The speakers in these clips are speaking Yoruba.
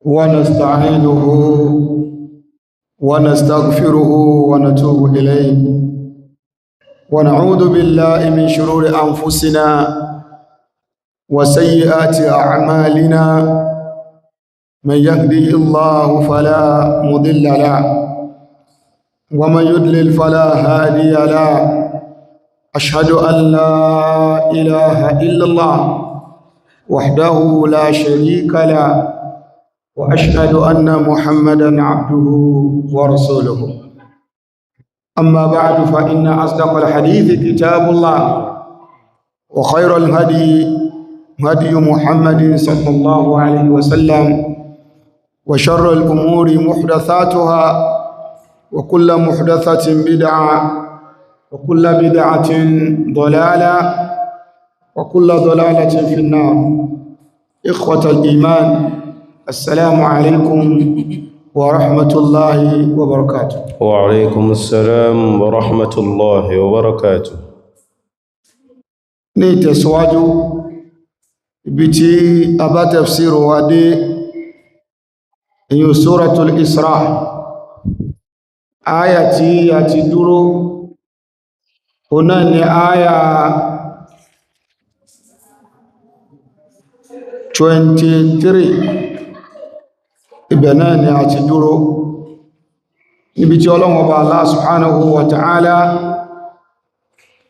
ونستعينه ونستغفره ونتوب إليه، ونعوذ بالله من شرور أنفسنا وسيئات أعمالنا. من يهده الله فلا مضل له، ومن يضلل فلا هادي له. أشهد أن لا إله إلا الله وحده لا شريك له، وأشهد أن محمدا عبده ورسوله. أما بعد، فإن أصدق الحديث كتاب الله، وخير الهدي هدي محمد صلى الله عليه وسلم، وشر الأمور محدثاتها، وكل محدثة بدعة، وكل بدعة ضلالة، وكل ضلالة في النار. إخوة الإيمان، السلام عليكم ورحمة الله وبركاته. وعليكم السلام ورحمة الله وبركاته. Ní ìtẹ̀síwájú ibi tí a bá tafsiru wa dé, èyí Suratul Isra, áyà tí a ti dúró ọ̀nà ni áyà 23. Ibẹ̀ náà ni a ti dúró, níbi tí Ọlọ́hun Ọba Allah subhanahu wa ta'ala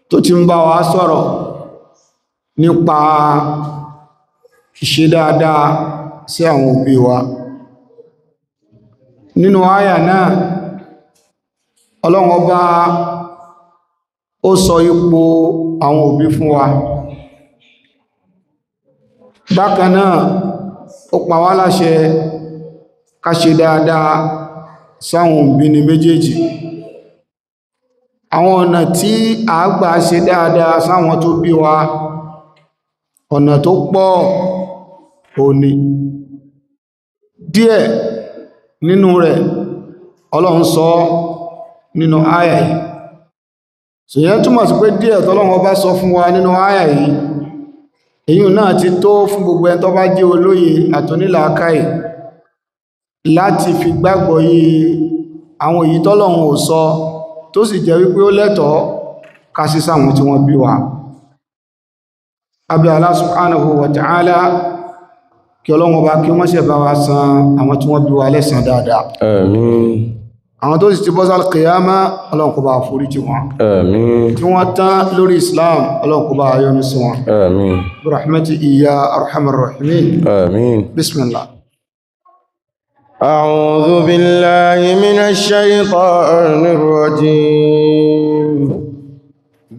tó ti ń bá wa sọ̀rọ̀ nípa ìṣe dáadáa sí àwọn òbí wa. Nínú àyà náà, Ọlọ́hun Ọba ó sọ ipò àwọn òbí fún wa. Bákan náà, ó pa wá láṣẹ ká ṣe dáadáa sáwọn òbí ní méjèèjì. Àwọn ọ̀nà tí a gbà ṣe dáadáa sáwọn tó bí wa, ọ̀nà tó pọ̀ òní. Díẹ̀ nínú rẹ̀ Ọlọ́run sọ nínú àyà yìí. Ṣèyẹn túmọ̀ sí pé díẹ̀ tọ́lọ́run ọba sọ fún wa nínú àyà yìí, èyí náà ti tó fún gbogbo ẹni tó bá jẹ́ olóye àtònílàákàyè láti fi gbàgbọ́ yìí àwọn èyí tọ́lọ́run ò sọ, tó sì jẹ́ wípé ó lẹ́tọ̀ọ́ ká sí sáwọn tí wọ́n bí wa. Abẹ́ Allah subhanahu wa ta'ala, kí Ọlọ́run ọba kí wọ́n ṣe bá wa san àwọn tí wọ́n bí wa lẹ́san dáadáa. Àmín. Àwọn tó sì ti bọ́ sal qiyama, Ọlọ́run kó bá foríjì wọn. Àmín. Tí wọ́n tán lórí Islam, Ọlọ́run kó bá yọ́nú sí wọn. Àmín. Bi rahmatihi ya arhamar rahimin. Àmín. Bismillah. أعوذ بالله من الشيطان الرجيم.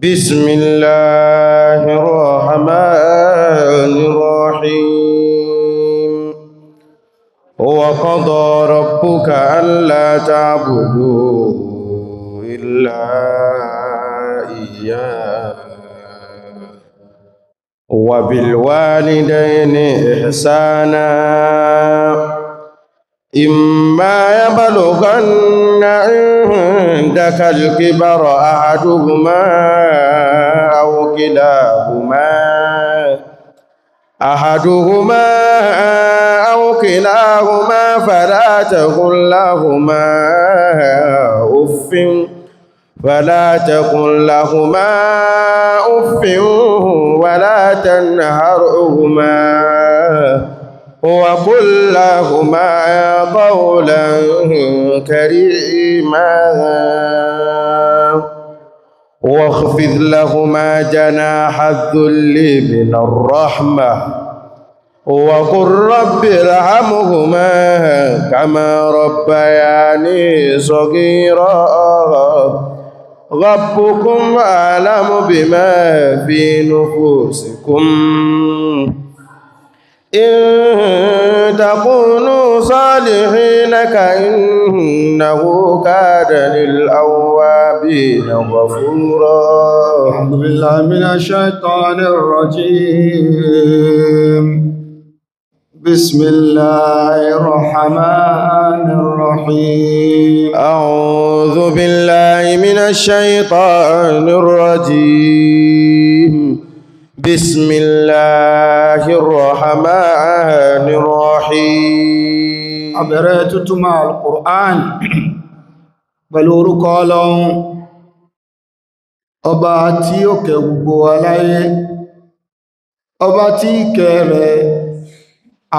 بسم الله الرحمن الرحيم. وقضى ربك ألا تعبدوا إلا إياه وبالوالدين إحسانا إما يبلغن عندك الكبر أحدهما أو كلاهما فلا تقل لهما أف ولا تنهرهما وقل لهما قولا كريما واخفض لهما جناح الذل من الرحمة وقل رب ارحمهما كما ربياني صغيرا. ربكم أعلم بما في نفوسكم إن تكونوا صالحين فإنه كان للأوابين غفورا. أعوذ بالله من الشيطان الرجيم. بسم الله الرحمن الرحيم. أعوذ بالله من الشيطان الرجيم. بسم الله الرحمن الرحيم. A bẹ̀rẹ̀ tútúmọ̀ Al-Qur'an pẹ̀lú orúkọ Ọlọ́run, ọba tí ó kẹ́ gbogbo wa láyé, ọba tí ìkẹ́ rẹ̀,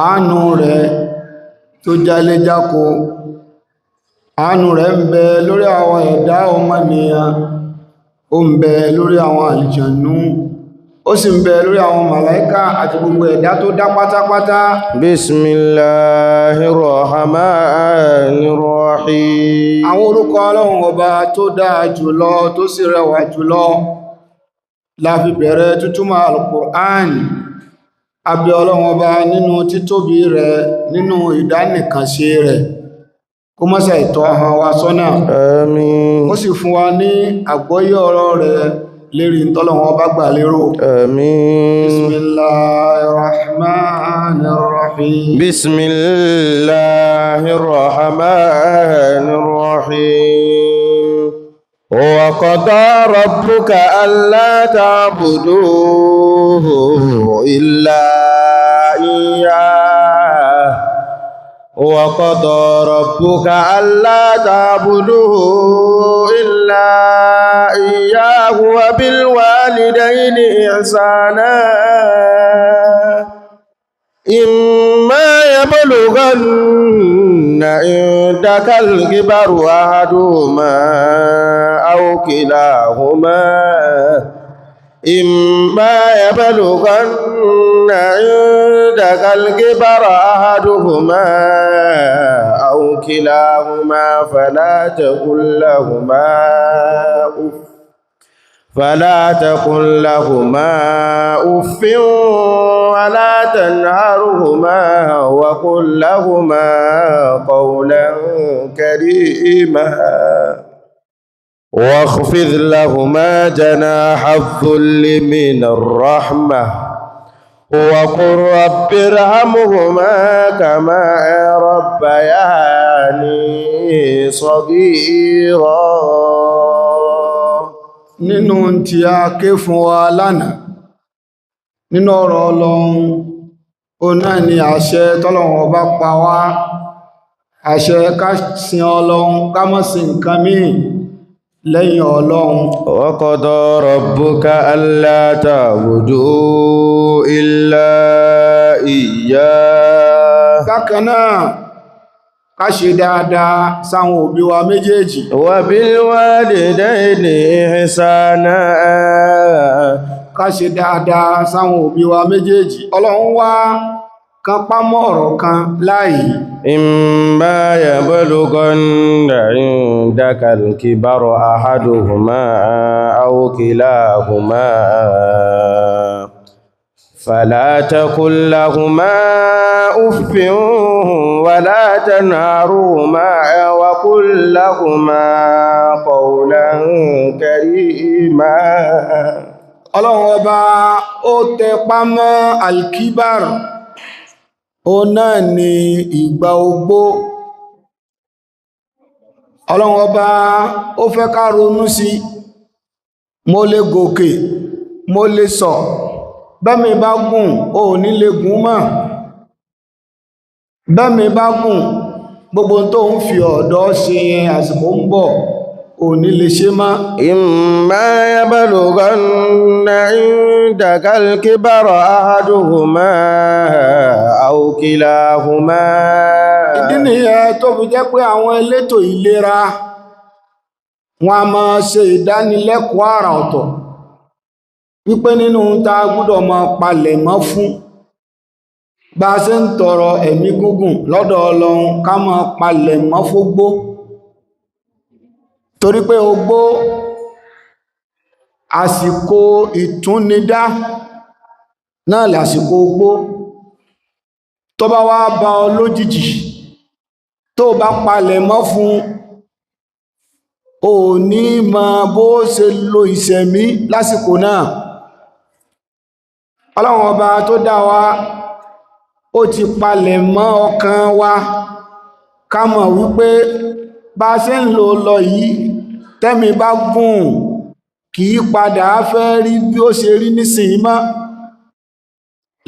àánú rẹ̀ tó jáléjáko. Àánú rẹ̀ ń bẹ lórí àwọn ẹ̀dá ọmọnìyàn, ó ń bẹ lórí àwọn àlìjànú, ó sì ń bẹ lórí àwọn màláíkà àti gbogbo ẹ̀dá tó dá pátápátá. بسم الله الرحمن الرحيم. Àwọn orúkọ Ọlọ́run ọba tó dáa jùlọ tó sì rẹwà jùlọ la fi bẹ̀rẹ̀ tútúmọ̀ Al-Qur'an. Abẹ́ Ọlọ́run ọba nínú títóbi rẹ̀, nínú ìdánìkànṣe rẹ̀, kó mọ́sà ìtọ́ ahọ́n wa sọ́nà. آمين. Ó sì fún wa ní àgbọ́yé ọ̀rọ̀ rẹ̀ lérí ìtọ́lọ́run ọba gbà lérò. آمين. Bismillahir Rahmanir Rahim. بسم الله الرحمن الرحيم. وقضى ربك ألا تعبدوه إلا إياه، وقضى ربك ألا تعبدوه إلا إياه وبالوالدين إحسانا، إما يبلغن عندك الكبر أحدهما أو كلاهما، إما يبلغن عندك الكبر أحدهما أو كلاهما فلا تقل لهما أف ولا تنهرهما وقل لهما قولا كريما، واخفض لهما جناح الذل من الرحمة وقل رب ارحمهما كما ربياني صغيرا. Nínú tí a ké fún wa lánàá nínú ọ̀rọ̀ Ọlọ́run, ó náà ni àṣẹ tọ́lọ́run ọba pa wá, àṣẹ ká sin Ọlọ́run, ká má sìn nǹkan míì lẹ́yìn Ọlọ́run. وقضى ربك ألا تعبدوا إلا إياه. Bákan náà, ká ṣe dáadáa sáwọn òbí wa méjèèjì. وبالوالدين إحسانا. Ká ṣe dáadáa sáwọn òbí wa méjèèjì. Ọlọ́run wá kan pámọ́ ọ̀rọ̀ kan láàyè. إما يبلغن عندك الكبر أحدهما أو كلاهما فلا تقل لهما أف ولا تنهرهما وقل لهما قولا كريما. Ọlọ́run ọba ó tẹ pámọ́ alkibar, ó náà ni ìgbà ogbó. Ọlọ́run ọba ó fẹ́ ká ronú sí, mo lè gòkè, mo lè sọ̀, bẹ́mi bá gùn ó ní lè gùn mọ́. Bẹ́mi bá gùn, gbogbo tó ń fi ọ̀dọ́ ṣe yẹn, àsìkò ń bọ̀, ò ní lè ṣe mọ́. إما يبلغن عندك الكبر أحدهما أو كلاهما. Ìdí nìyẹn tó fi jẹ́ pé àwọn elétò ìlera wọn a máa ṣe ìdánilẹ́kọ̀ọ́ àrà ọ̀tọ̀ wípé nínú ta gbọ́dọ̀ máa palẹ̀ mọ́ fún bá a ṣe ń tọrọ ẹ̀mí gígùn lọ́dọ̀ Ọlọ́run, ká máa palẹ̀ mọ́ fógbó, torí pé ogbó, àsìkò ìtúnidá náà lásìkò ogbó. Tó bá wá bá ọ lójijì, tó bá palẹ̀ mọ́ fún, ò ní mọ bó ṣe lo ìṣẹ̀mí lásìkò náà. Ọlọ́run ọba tó dá wa, ó ti palẹ̀ mọ́ ọkàn wa ká mọ̀ wípé bá ṣe ń lò lọ yìí, tẹ́mi bá gùn, kì í padà fẹ́ rí bí ó ṣe rí nísìnyí mọ́.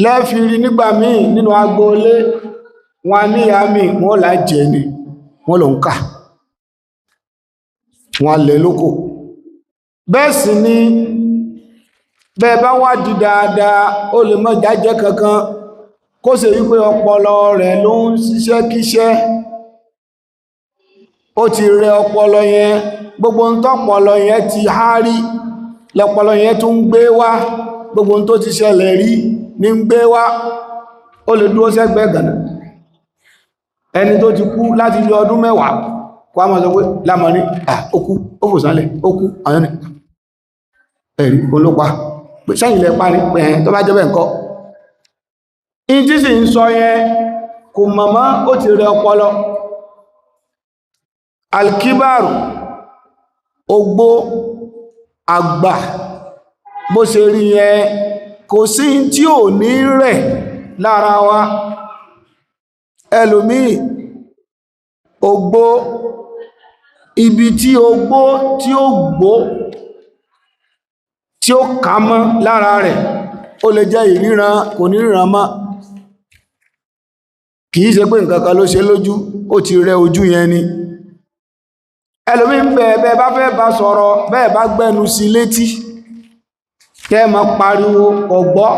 Lẹ́ẹ̀fi rí nígbà míì nínú agboolé. Wọn ní àmì wọ́n là jẹ́ ni, wọ́n lọ ń kà, wọ́n lẹ̀ lóko. Bẹ́ẹ̀ sì ni bẹ́ẹ̀ bá wá di dáadáa, ó lè mọ́ jájẹ́ kankan, kó ṣe wípé ọpọlọ rẹ̀ ló ń ṣiṣẹ́ kíṣẹ́, ó ti rẹ ọpọlọ yẹn, gbogbo ń tọ́pọlọ yẹn ti há rí lọpọlọ yẹn tún ń gbé wá, gbogbo ń tó ti ṣẹlẹ̀ rí ní ń gbé wá. Ó lè dúró sẹ́gbẹ́ gànà, ẹni tó ti kú láti bí ọdún 10 kó a máa sọ pé lámọ̀ ní ó kú, ó fò sálẹ̀, ó kú, àwọn ní ẹ̀rí olópa sẹ́yìn lẹ parí pẹ̀ẹ́ tó bá jẹ́ bẹ́ẹ̀ ńkọ́. In tí sì ń sọ yẹn kò mọ̀mọ́, ó ti rẹ ọpọlọ. Alkibaru, ogbó, àgbà, bó ṣe rí yẹn kò sí tí ò ní rẹ̀ lára wa. Ẹlòmíì ogbó, ibi tí ogbó tí ó gbó tí ó kà mọ́ lára rẹ̀, ó lè jẹ́ ìríran, kò ní ríran mọ́. Kìí ṣe pé nǹkan kan ló ṣe lójú, ó ti rẹ ojú yẹn ni. Ẹlòmíì ń bẹ, bẹ́ẹ̀ bá fẹ́ bá sọ̀rọ̀, bẹ́ẹ̀ bá gbẹ́nu sí létí kẹ́ má pariwo, kò gbọ́.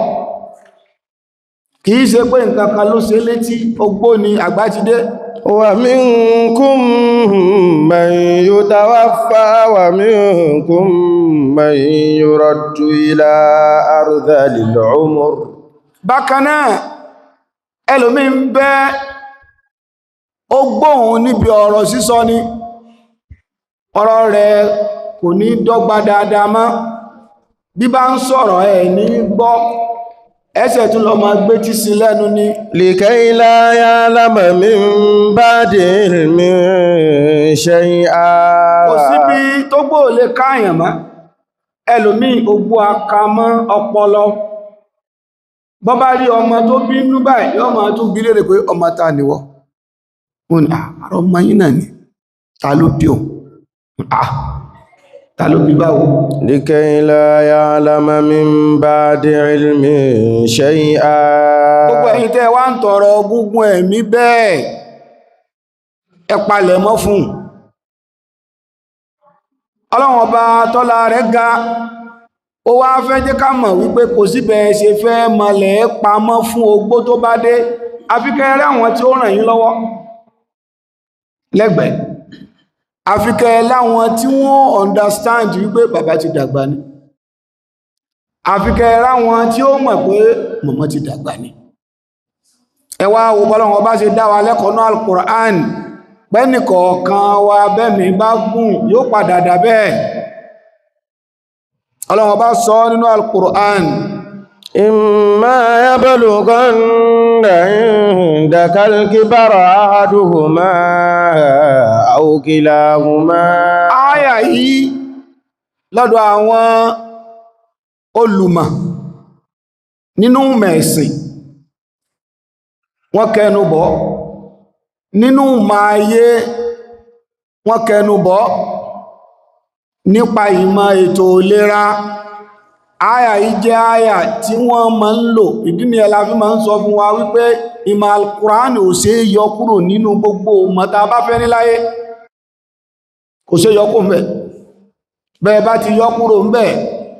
Kìí ṣe pé nǹkan kan ló ṣe létí, ogbó ni, àgbà ti dé. ومنكم من يتوفى ومنكم من يرد إلى أرذل العمر. Bákan náà ẹlòmíì ń bẹ, ó gbóhùn níbi ọ̀rọ̀ sísọ ni, ọ̀rọ̀ rẹ̀ kò ní dọ́gba dáadáa mọ́. Bí bá ń sọ̀rọ̀ ẹ̀ ní gbọ́, ẹsẹ̀ tún lọ máa gbé tí sí lẹ́nu ni. لكي لا يعلم من بعد علم شيئا. Kò síbi tó gbó lè káàyàn mọ́. Ẹlòmíì ogbó aka mọ́ ọpọlọ, bọ́ bá rí ọmọ tó bínú báyìí, yóò máa tún bi léèrè pé ọmọ ta nìwọ? Wọ́n ní àrọ ọmọ yín náà ni. Ta ló bí òun? Ta ló bí báwo? لكي لا يعلم من بعد علم شيئا. Gbogbo ẹ̀yin tẹ́ wá ń tọrọ gúngún ẹ̀mí bẹ́ẹ̀, ẹ palẹ̀ mọ́ fún Ọlọ́run ọba tọ́lá rẹ̀ ga. Ó wá fẹ́ jẹ́ ká mọ̀ wípé kò síbẹ̀ ṣe fẹ́ mọlẹ̀ pamọ́ fún ogbó tó bá dé, àfi kẹ́ rí àwọn tí ó ràn yín lọ́wọ́ lẹ́gbẹ̀ẹ́, àfi kẹ́ láwọn tí wọ́n understand wípé bàbá ti dàgbà ni, àfi kẹ́ ráwọn tí ó mọ̀ pé mọ̀mọ́ ti dàgbà ni. Ẹ wá wo bọ́lọ́run ọba ṣe dá wa lẹ́kọ̀ọ́ náà Al-Qur'an, pẹ́nìkọ̀ọ̀kan wa bẹ́mi bá gùn yóò padà dà bẹ́ẹ̀. Ọlọ́run ọba sọ nínú Al-Qur'an. إما يبلغن عندك الكبر أحدهما أو كلاهما. Áyà yìí lọ́dọ̀ àwọn olùmọ̀ nínú mẹ̀sìn wọ́n kẹnu bọ̀, nínú máyé wọ́n kẹnu bọ̀, nípa ìmọ̀ ètò ìlera. Áyà yìí jẹ́ áyà tí wọ́n máa ń lò. Ìdí ni ẹ̀la fi máa ń sọ fún wa wípé ìmọ̀ Al-Qur'an ò ṣe é yọ kúrò nínú gbogbo ìmọ̀ tá a bá fẹ́ níláyé, kò ṣe é yọ kúrò ńbẹ̀. Bẹ́ẹ̀ bá ti yọ kúrò ńbẹ̀,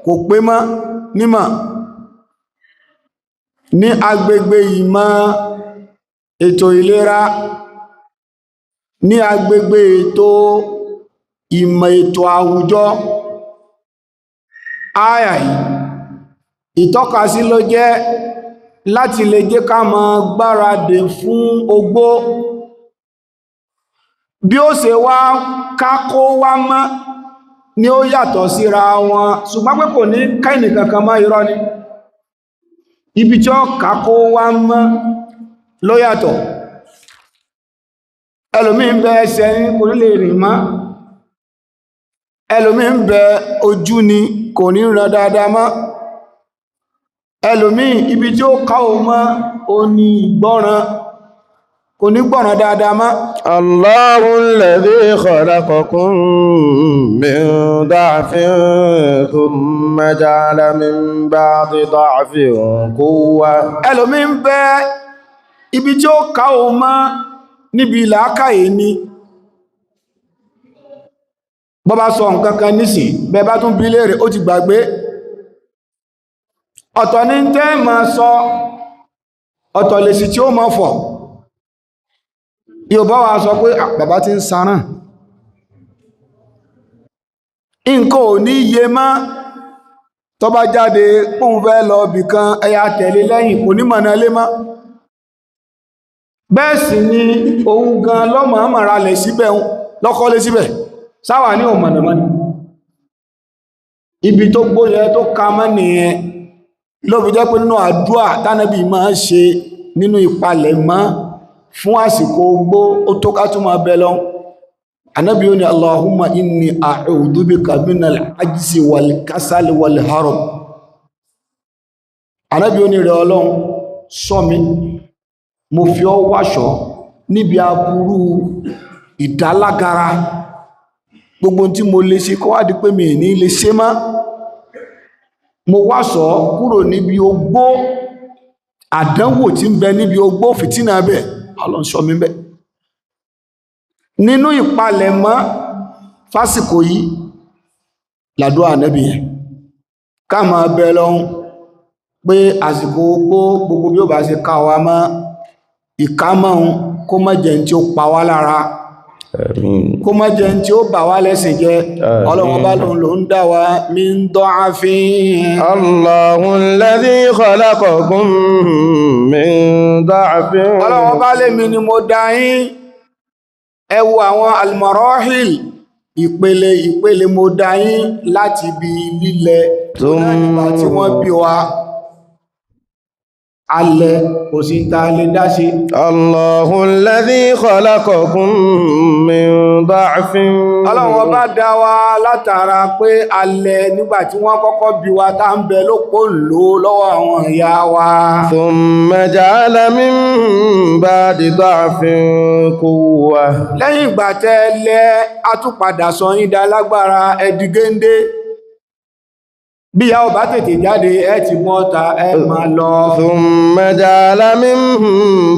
kò pé mọ́ nímọ̀. Ní agbègbè ìmọ̀ ètò ìlera, ní agbègbè ètò ìmọ̀ ètò àwùjọ, áyà yìí ìtọ́kasí ló jẹ́ láti lè jẹ́ ká máa gbáradì fún ogbó. Bí ó ṣe wá kákó wá mọ́ ni ó yàtọ̀ síra wọn, ṣùgbọ́n pé kò ní kẹ́nì kankan mọ́, irọ́ ni. Ibi tí ó kákó wá mọ́ ló yàtọ̀. Ẹlòmíì ń bẹ ẹsẹ̀ ní kò ní lè rìn mọ́, ẹlòmíì ń bẹ ojú ni kò ní ràn dáadáa mọ́, ẹlòmíì ibi tí ó ká o mọ́ o ní ìgbọ́ràn, kò ní gbọ́ràn dáadáa mọ́. الله الذي خلقكم من ضعف ثم جعل من بعد ضعف قوة. Ẹlòmíì ń bẹ Ibi tí ó ká o mọ́ níbi ìlàákàyè ni. Bọ́ bá sọ nǹkan kan nísìn, bẹ́ bá tún bí léèrè, ó ti gbàgbé. Ọ̀tọ̀ ní tẹ́ ma sọ, ọ̀tọ̀ lèsì tí ó mọ́ fọ̀. Yorùbá wa sọ pé bàbá ti ń sarán, nǹkan ò ní yé má. Tó bá jáde pòun fẹ́ lọ bì kan, ẹya tẹ̀lé lẹ́yìn, kò ní mọ̀nà lé mọ́. Bẹ́ẹ̀ sì ni òun gan lọ́mọ̀ọ́mọ̀ ralẹ̀ síbẹ̀, lọ́kọ́lé síbẹ̀, sáwà ní òmọ̀nàmọ́ni. Ibi tó gbóyẹ tó ka mọ́ nìyẹn, ló fi jẹ́ pé nínú àdúà tánàbí máa ń ṣe nínú ìpalẹ̀mọ́ fún àsìkò ogbó, ó tó ká tún máa bẹ lọ. Ànábì ó ní Allahumma inni a'udhu bika minal ajzi wal kasali wal haram. Ànábì ó ní rẹ̀ Ọlọ́run, ṣọ́ mi, mo fi ọ́ wáṣọ́ níbi aburú ìdálágara, gbogbo tí mo lè ṣe kó wá di pé mi ní lè ṣe mọ́. Mo wáṣọ́ kúrò níbi ogbó, àdánwò tí ń bẹ níbi ogbó, fìtínà bẹ̀, Ọlọ́run ṣọ́ mi bẹ̀. Nínú ìpalẹ̀mọ́ fásìkò yìí làdúà Ànábì yẹn, ká máa bẹ lọ́hun pé àsìkò ogbó gbogbo bí ó bá ṣe ká wa mọ́, ìkámọ́hun kó má jẹ́ tí ó pa wá lára, kó má jẹ́ tí ó bà wá lẹ́sìn jẹ́. Ọlọ́run bá lòun ló ń dá wa min da'afin. Allahu alladhi khalaqakum min da'afin. Ọlọ́run bá lèmi ni mo dá yín. Ẹ wo àwọn almarahil, ìpele ìpele, mo dá yín láti ibi lílẹ̀ nígbà tí wọ́n bí wa, alẹ́ kò sí ta lè dá sí. Allahu alladhi khalaqakum min da'fin. Ọlọ́run ọba dá wa látara pé alẹ́ nígbà tí wọ́n kọ́kọ́ bí wa, tá ń bẹ lópò lò lọ́wọ́ àwọn ìyá wa. Thumma ja'ala min ba'di da'fin quwwa. Lẹ́yìn ìgbà tẹ́ lẹ́, a tún padà sọ yín dá lágbára, ẹ̀dìgéńdé. Bí ìyá ò bá tètè jáde, ẹ ti mọ́ ta, ẹ máa lọ. Thumma ja'ala min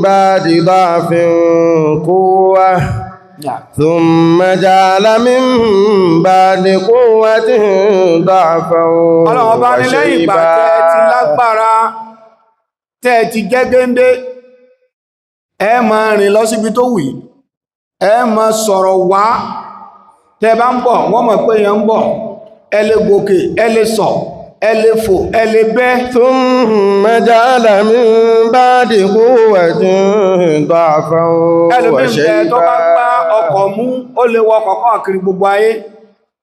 ba'di da'fin quwwa. Thumma ja'ala min ba'di quwwatin da'fan. Ọlọ́run bá ní lẹ́yìn ìgbà tẹ́ ti lágbára, tẹ́ ti jẹ́ géńdé, ẹ máa rìn lọ síbi tó wù yín, ẹ máa sọ̀rọ̀ wá, tẹ́ bá ń bọ̀ wọ́n mọ̀ pé èèyàn ń bọ̀, ẹ lè gòkè, ẹ lè sọ̀, ẹ lè fò, ẹ lè bẹ́. Thumma ja'ala min ba'di quwwatin da'fan wa Ẹlòmíì ń bẹ tó bá gbá shayba. ọkọ̀ mú, ó lè wọ ọkọ̀ káàkiri gbogbo ayé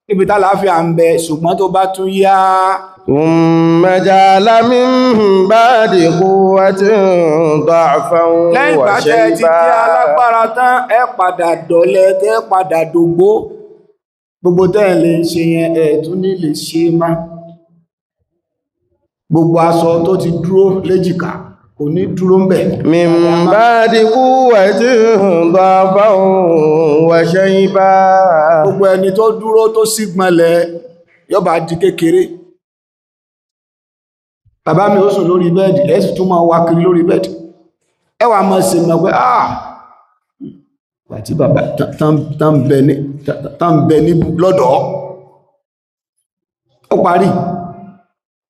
níbi tá láàáfíà ń bẹ, ṣùgbọ́n tó bá tún yá, Thumma ja'ala min ba'di quwwatin da'fan lẹ́yìn wa ìgbà tẹ́ ti shayba. jẹ́ alágbára tán, ẹ padà dọ̀lẹ, tẹ́ padà dògbó, gbogbo tẹ́ ẹ lè ṣe yẹn ẹ tún ní lè ṣe má. Gbogbo aṣọ tó ti dúró léjìká kò ní dúró ń bẹ̀. Min ba'di quwwatin da'fan wa shayba. Gbogbo ẹni tó dúró tó sígbọnlẹ̀ yóò bá di kékeré. Bàbá mi ó sùn lórí bẹ́ẹ̀dì, ẹ sì tún máa wá kiri lórí bẹ́ẹ̀dì. Ẹ wà máa ṣe mọ̀ pé ah, àti bàbá tán bẹ ní lọ́dọ̀. Ó parí.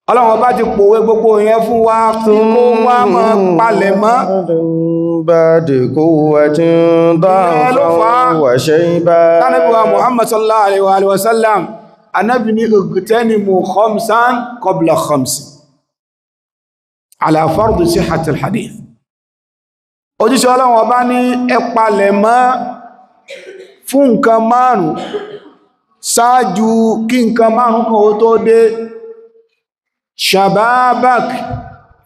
Ọlọ́run ọba ti pòwe gbogbo yẹn fún wa kí kó wá máa palẹ̀ mọ́. Min ba'di quwwatin Ìyẹn ló fà á. da'fan wa shayba. Tánàbí wa Muhammad sallallahu alaihi wa sallam, anábi ní igtanimu khamsan qabla khamsin ala fardi sihhatil hadith. Òjíṣẹ́ Ọlọ́run ọba ní ẹ palẹ̀ mọ́ fún nǹkan márùn-ún ṣáájú kí nǹkan márùn-ún kan ó tó dé. Shababak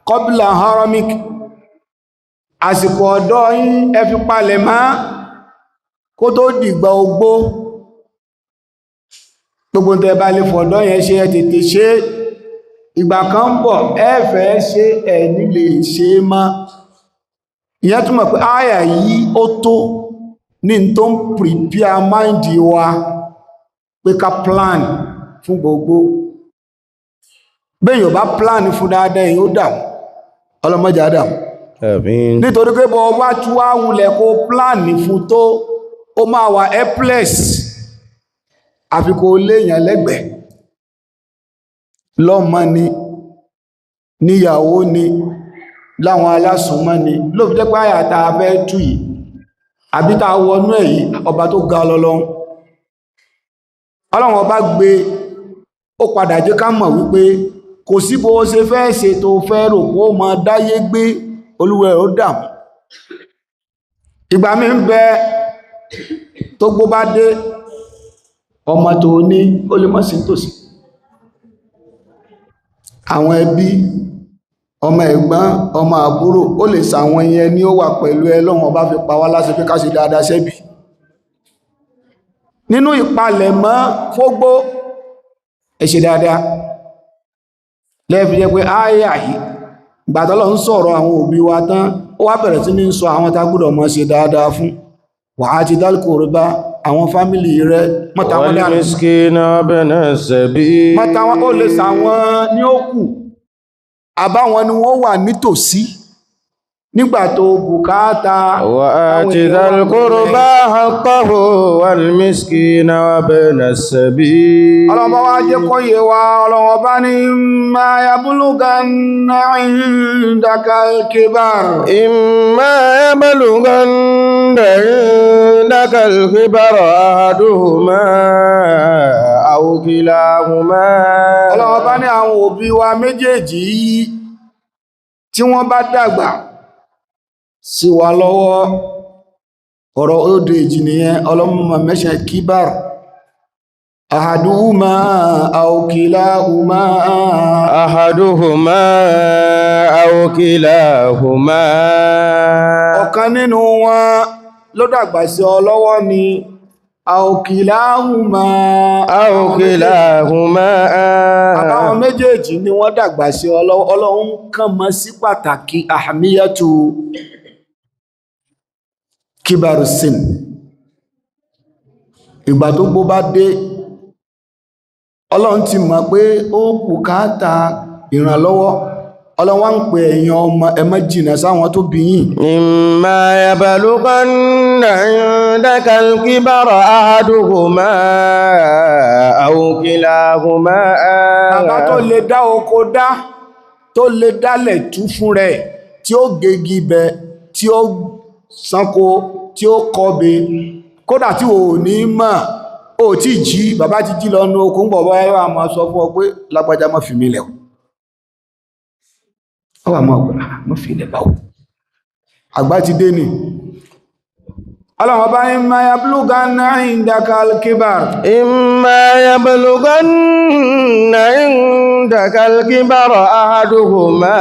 qabla haramik, àsìkò ọ̀dọ́ yín ẹ fi palẹ̀ mọ́ kó tó dìgbà ogbó. Gbogbo tẹ́ bá lè fọ̀dọ́ yẹn ṣe, ẹ tètè ṣe. Ìgbà kan ń bọ̀ ẹ fẹ́ ṣe, ẹ ní lè ṣe mọ́. Ìyẹn túmọ̀ pé àyà yìí ó tó ní tó ń prepare mind wa pé ká plan fún gbogbo. Bẹ́ẹ̀ yóò bá plan fún dáadáa, èyí ó dàmú, ọlọ́mọdé á dàmú. Àmín. Nítorí pé bọ́ wá tú wá wulẹ̀ kó pláàni fún tó, ó máa wà helpless, àfi kó léèyàn lẹ́gbẹ̀ẹ́, lọ́mọ ni, níyàwó ni, láwọn alásùnmọ́ ni. Ló fi jẹ́ pé àyà tá a fẹ́ tú yìí àbí tá a wọnú ẹ̀ yìí, ọba tó ga lọ́lọ́run, Ọlọ́run ọba gbé ó padà jẹ́ ká mọ̀ wípé kò sí bó ṣe fẹ́ ṣe tó fẹ́ rò kó mọ dáyé gbé, olúwẹ̀ ó dààmú. Ìgbà mi ń bẹ tó gbó bá dé, ọmọ tó ní ó lè mọ́ sí tòsí, àwọn ẹbí, ọmọ ẹ̀gbọ́n, ọmọ àbúrò, ó lè sàwọn yẹn ní ó wà pẹ̀lú ẹ. Lọ́wọ́n ọba fi pa wá láṣẹ pé ká ṣe dáadáa sẹ́bí nínú ìpalẹ̀mọ́ fógbó, ẹ ṣe dáadáa. Lẹ́ẹ̀fi jẹ́ pé ááyà yìí, ìgbàtọ́lọ́ ń sọ̀rọ̀ àwọn òbí wa tán, ó wá bẹ̀rẹ̀ sí ní sọ àwọn tá gbọ́dọ̀ mọ́ ṣe dáadáa fún. Wà á ti dálkò rẹ̀ bá àwọn fámìlì rẹ̀ mọ́ta wọn dànù. والمسكين وابن السبيل. Mọ́ta wọn, ó lè sàwọn ní ó kù, àbáwọn ni wọ́n wà nítòsí nígbà tó bùkátà. وآت ذا القربى حقه والمسكين وابن السبيل. Ọlọ́mọ wá jẹ́ kó yé wa, ọlọ́wọ́ bá ní ma yablughanna indaka al-kibar. إما يبلغن عندك الكبر أحدهما أو كلاهما. Ọlọ́wọ́ bá ní àwọn òbí wa méjèèjì yìí, tí wọ́n bá dàgbà sí wa lọ́wọ́, ọ̀rọ̀ old age nìyẹn. Ọlọ́mọ mẹ́ṣẹ̀ kíbar ahaduhuma aw kilahuma. أحدهما أو كلاهما. Ọ̀kan nínú wọn ló dàgbà sí ọ lọ́wọ́ ni, aw kilahuma. أو كلاهما. Àbáwọn méjèèjì ni wọ́n dàgbà sí ọ lọ́wọ́. Ọlọ́run kàn mọ́ sí pàtàkì ahmiyatu kíbarù sin. Ìgbà tó gbó bá dé, Ọlọ́run ti mọ̀ pé ó bùkátà ìrànlọ́wọ́. Ọlọ́run wá ń pè ẹ̀yin ọmọ, ẹ má jìnà sáwọn tó bí yín. إما يبلغن عندك الكبر أحدهما أو كلاهما. Bàbá tó lè dá oko dá, tó lè dálẹ̀ tú fún rẹ̀, tí ó gegi bẹ, tí ó sanko, tí ó kọbe, kódà tí ò ní mọ̀, ó tí jí, bàbá ti jí lọ nú oko ń bọ̀, bọ́yá yóò máa sọ fún ọ pé lágbájá, má fi mí lẹ̀ o. Ó wà máa gbà má fi ilẹ̀ báwò, àgbà ti dé ni. Ọlọ́run ọba, imma yablughanna indaka al-kibar. إما يبلغن عندك الكبر أحدهما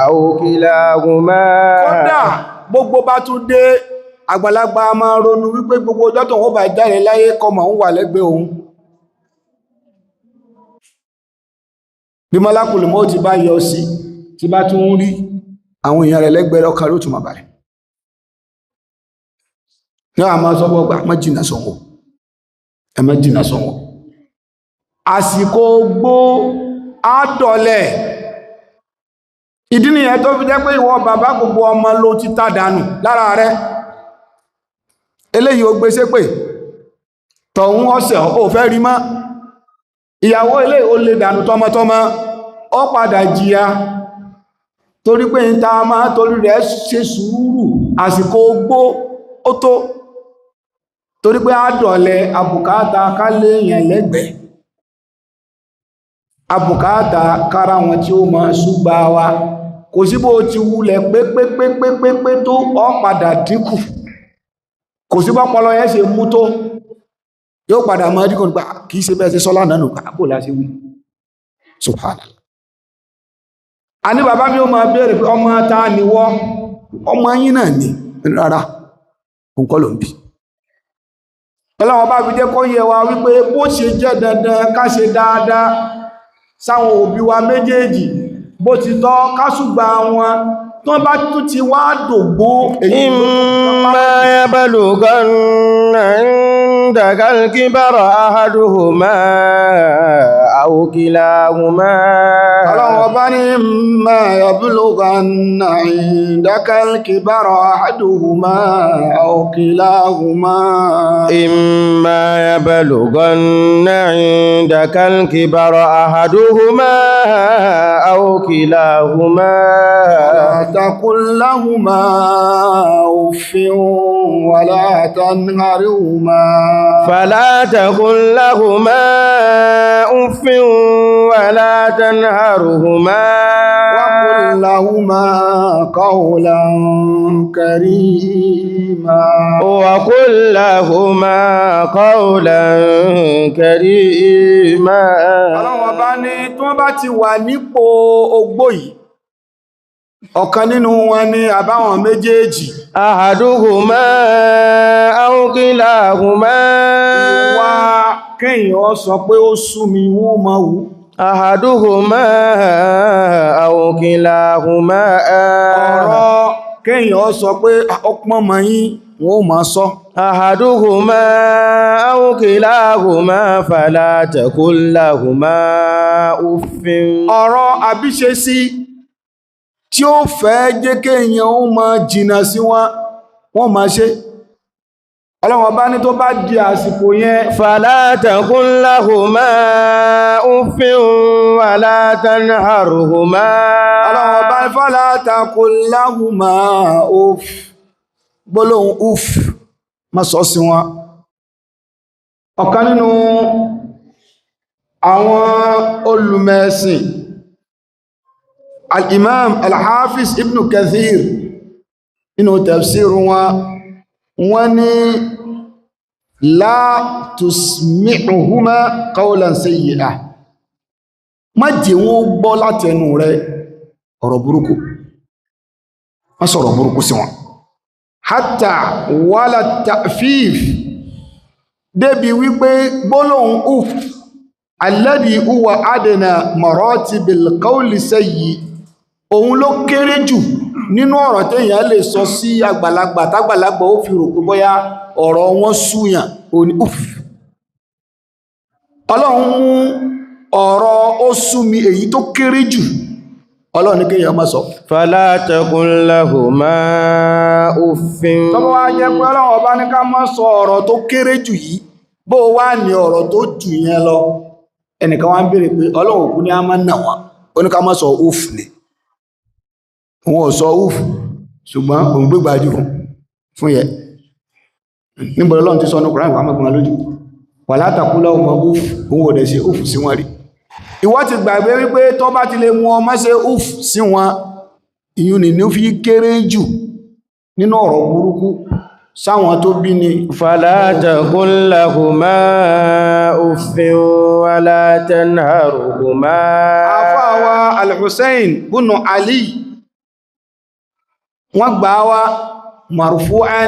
أو كلاهما. Kódà gbogbo bá tún dé, àgbàlagbà máa ronú wípé gbogbo ọjọ́ tó wọ́n bá jáde láyé, kọmọ̀ ń wà lẹ́gbẹ̀ẹ́ òun. Bí mọ́lákùlù mọ́ ti bá yọ sí, tí bá tún ń rí àwọn èèyàn rẹ̀ lẹ́gbẹ̀ẹ́, ọkàn ló tún máa balẹ̀. Ní àwọn máa sọ́bọ̀ gbà má jìnà sọ́wọ́, ẹ má jìnà sọ́wọ́. Àsìkò gbó àdọ̀lẹ̀. Ìdí nìyẹn tó fi jẹ́ pé ìwọ bàbá, gbogbo ọmọ ló ti tá dànù lára rẹ̀. Eléyìí ó gbé ṣépè, tọ̀hún ọ̀sẹ̀ ò fẹ́ rí mọ́, ìyàwó eléyìí ó lè dànù tọmọtọmọ, ó padà jìyà, torí pé ń ta máa torí rẹ̀ ṣe sùúrù. Àsìkò ogbó ó tó, torí pé àdọ̀lẹ̀, àbùkátà ká léèyàn lẹ́gbẹ̀ẹ́, àbùkátà kára wọn tí ó máa ṣúgbà wa. Kò sí bó ti wulẹ̀ pépépépépépé tó, ó padà dínkù. Kò sí bọ́pọlọ yẹn ṣe mú tó, yóò padà mọ́ dínkù nípa kìí ṣe bẹ́ẹ̀ ṣe sọ́lá náà nù bó láṣẹ wí. Subhanallah. A ní bàbá mi ó máa béèrè pé ọmọ ta ni wọ́, ọmọ yín náà ni. Rárá, òun kọ́ ló ń bí. Ọlọ́wọ́n bá fi jẹ́ kó yé wa wípé bó ṣe jẹ́ dandan ká ṣe dáadáa sáwọn òbí wa méjèèjì, bó ti tọ́ ká ṣùgbà wọn tó bá tún ti wá dògbó, èyí ló tún إما يبلغن عندك الكبر أحدهما أو كلاهما. Ọlọ́run ọba ní imma yablughanna indaka al-kibara ahaduhuma aw kilahuma. إما يبلغن عندك الكبر أحدهما أو كلاهما. ولا تقل لهما أف ولا تنهرهما. فلا تقل لهما أف ولا تنهرهما. وقل لهما قولا كريما. وقل لهما قولا كريما. Ọlọ́run ọba ní tí wọ́n bá ti wà nípò ogbó yìí, ọ̀kan nínú wọn ni àbáwọn méjèèjì. أحدهما أو كلاهما. Wá kéèyàn sọ pé ó sú mi, wọ́n máa wù. أحدهما أو كلاهما. Ọ̀rọ̀ kéèyàn sọ pé ọpọ́n mọ̀ yín, wọ́n máa sọ. أحدهما أو كلاهما فلا تقل لهما أف. Ọ̀rọ̀ àbíṣe sí tí ó fẹ́ jẹ́ kéèyàn ó máa jìnà sí wọn, wọ́n máa ṣe. Ọlọ́run ọba ní tó bá di àsìkò yẹn, فلا تقل لهما أف ولا تنهرهما. Ọlọ́run ọba ní فلا تقل لهما أف, gbólóhùn uf, má sọ sí wọn. Ọ̀kan nínú àwọn olùmẹ̀ẹ̀sìn, al-imam al-hafiz Ibn Kathir, nínú tafsir wọn, wọ́n ní لا تسمعهما قولا سيئا, má jẹ́ wọ́n gbọ́ láti ẹnu rẹ̀ ọ̀rọ̀ burúkú, má sọ̀rọ̀ burúkú sí wọn, حتى ولا التأفيف, débi wípé gbólóhùn uf الذي هو أدنى مراتب القول السيء, òun ló kéré jù nínú ọ̀rọ̀ téèyàn lè sọ sí àgbàlagbà tágbàlagbà ó fi rò pé bóyá ọ̀rọ̀ wọn súyàn, ó ní uf. Ọlọ́run mú ọ̀rọ̀ ó sú mi, èyí tó kéré jù, Ọlọ́run ní kéèyàn má sọ. فلا تقل لهما أف. Tọ́bọ́ wá jẹ́ pé Ọlọ́run ọba ní ká má sọ ọ̀rọ̀ tó kéré jù yìí, bó wá ní ọ̀rọ̀ tó jù yẹn lọ? Ẹnìkan wá ń béèrè pé Ọlọ́run òkú ní a máa nà wọ́n, ó ní ká má sọ uf ni, òun ò sọ uf, ṣùgbọ́n òun gbégbájú fún yẹ. Níbo Ọlọ́run ti sọ ní Kùránì wà mọ́gbọ́n lójú ولا تقل لهما أف? Òun ò dẹ̀ ṣe uf sí wọn rí. Ìwọ ti gbàgbé wípé tó bá ti lè mú ọmọ ṣe uf sí wọn, ìyún ni ní fi kéré jù nínú ọ̀rọ̀ burúkú sáwọn tó bí ni. فلا تقل لهما أف ولا تنهرهما. Àfáàwà Al-Hussein búnú Ali, wọ́n gbà wá مرفوعا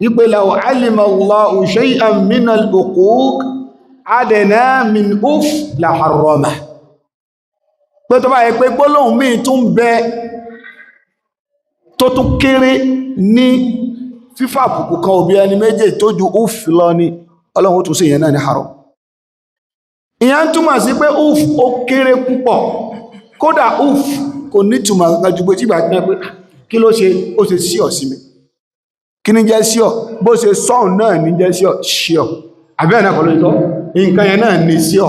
wípé لو علم Allahu شيئا من العقوق أدنى من أف لحرمه, pé tó bá yẹ pé gbólóhùn míì tún bẹ tó tún kéré ní fífà àbùkù kan òbí ẹni méjì tó ju uf lọ ni, Ọlọ́run ó tún sí ìyẹn náà ní haram. Ìyẹn túmọ̀ sí pé uf ó kéré púpọ̀. Kódà uf kò ní túmọ̀ kankan ju pé tí ìgbà pé kí ló ṣe, ó ṣe sí ọ̀ sí mi. Kí ní jẹ́ sí ọ? Bó ṣe sọ́ọ̀n náà ní jẹ́ sí ọ, sí ọ àbẹ́ náà kọ́ ló sọ nǹkan yẹn náà ní sí ọ,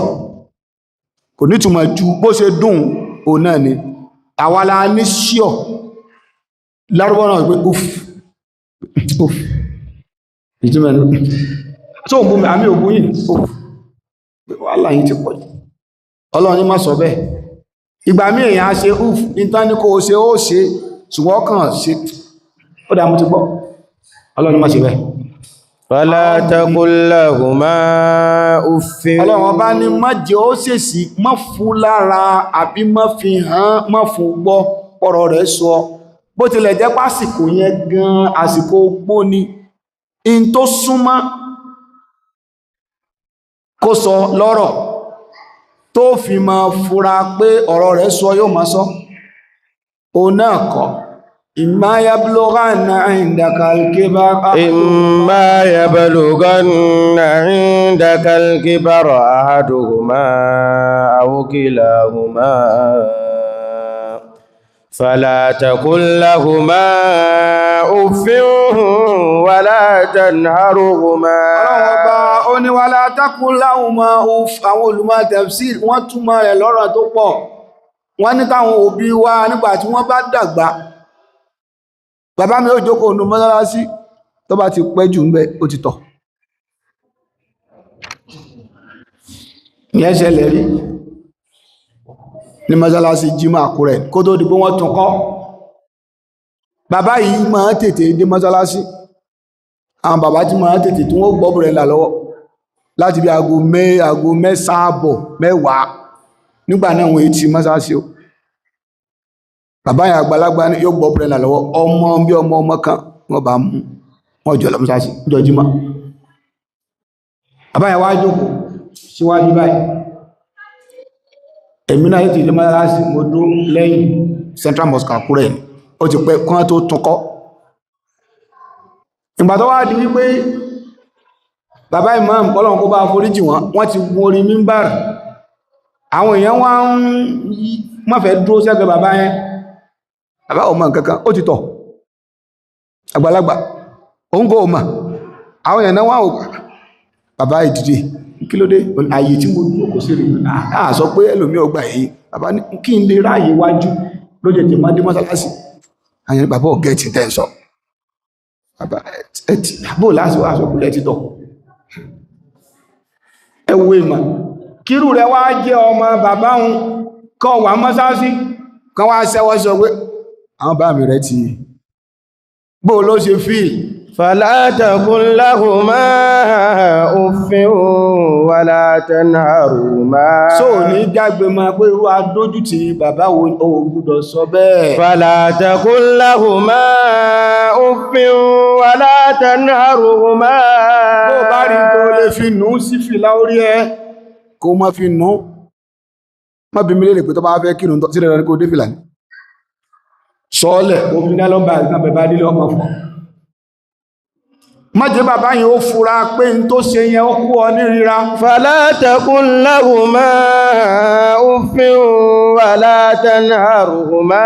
kò ní túmọ̀ ju bó ṣe dùn òun náà ni. Àwa la ní sí ọ. Lárúbọ́ náà pé uf uf, ìtumọ̀ ẹni tó ń bú mi, àmì òbú yìí, uf, wàhálà yìí ti pọ̀ jù. Ọlọ́run ní má sọ bẹ́ẹ̀. Ìgbà míì èèyàn á ṣe uf níta ní kó o ṣe, ó ṣe, ṣùgbọ́n kàn ṣe ó dá, mo ti gbọ́. Ọlọ́run ní má ṣe bẹ́ẹ̀. فلا تقل لهما أف. Ọlọ́run ọba ní má jẹ́ ó ṣèṣì, má fún lára àbí má fi hàn, má fún gbọ́ ọ̀rọ̀ rẹ̀ sọ, bó tilẹ̀ jẹ́ pásìkò yẹn gan àsìkò ogbó ni in tó súnmọ́ kó sọ lọ́rọ̀ tó fi máa fura pé ọ̀rọ̀ rẹ̀ sọ, yóò máa sọ òun náà kọ́. Imma yablughanna indaka al-kibara. Imma yablughanna indaka al-kibara ahaduhuma aw kilahuma fala taqul lahuma uffin wala tanharhuma. Ọlọ́run ọba ó ní wala taqul lahuma uff. Àwọn olùmọ̀ tafsir wọ́n túmọ̀ rẹ̀ lọ́rọ̀ tó pọ̀. Wọ́n ní táwọn òbí wa nígbà tí wọ́n bá dàgbà, bàbá mi ó jókòó nù mọ́sálásí, tó bá ti pẹ́ jù ń bẹ ó ti tọ̀. Ìyẹn ṣẹlẹ̀ rí ní mọ́sálásí Jímọ̀ Àkúrẹ́ kó tó di pé wọ́n tún kọ́. Bàbá yìí máa tètè dé mọ́sálásí. Àwọn bàbá tí máa tètè tí wọ́n gbọ́ bùrẹ̀ là lọ́wọ́ láti bí aago 9:30 mẹ́wàá nígbà náà wọ́n ti mọ́sálásí o. Bàbá yẹn àgbàlagbà yóò gbọ́ bùrẹ̀ là lọ́wọ́, ọmọ bí ọmọ ọmọ kan wọ́n bá mú wọ́n jọ lọ mọ́sálásí jọ Jímọ̀. Bàbá yẹn wá jókòó síwájú báyìí, èmi náà yóò ti dé mọ́sálásí, mo dúró lẹ́yìn Central Mosque Àkúrẹ́, ó ti pẹ́ kán tó tún kọ́. Ìgbà tó wá di wípé bàbá imam kọ́lọ̀n kó bá foríjì wọn, wọ́n ti gun orí mímbàrì, àwọn èèyàn wá ń má fẹ́ dúró sẹ́gbẹ̀ bàbá yẹn. Bàbá ò mọ̀ nǹkankan, ó ti tọ̀ àgbàlagbà, òun kò mọ̀. Àwọn èèyàn náà wá ò bàbá ìdìde, kí ló dé? Ààyè tí mo dúró kò sí rí. Àà sọ pé ẹlòmí ọgbà èyí, bàbá ní kí n lè ráàyè wájú ló jẹ́ tèmá dé mọ́sálásí. Àyẹn bàbá ò gẹ́ẹ̀tì tẹ́ ń sọ. Bàbá ẹ ti bó láti wá sọ pé ẹ ti tọ̀. Ẹ wo ìmọ̀, kírù rẹ wá jẹ́ ọmọ bàbá òun kọ́ wà mọ́sálásí, kan wá ṣẹ́wọ́ sọ pé àwọn bá mi rẹ ti bó ló ṣe fíìl. Fala taqul lahuma uffin wala tanharhuma. So ní jágbe máa pé irú adójútì bàbá wo o gbọ́dọ̀ sọ bẹ́ẹ̀. Fala taqul lahuma uffin wala tanharhuma. Bó bá rí tó lè fi nù sí fìlà orí ẹ, kó má fi nù. Má bí mi lè pé tó bá fẹ́ kírun sí dandan ní kó dé fìlà ní. Sọ́ọ̀lẹ̀, ó fi ní lọ́mbà ìgbà bẹ̀bá délé ọmọ fún. Má jẹ́ bàbá yẹn ó fura pé n tó ṣe yẹn ó kú ọ ní ríra. Fala taqul lahuma uffin wala tanharhuma.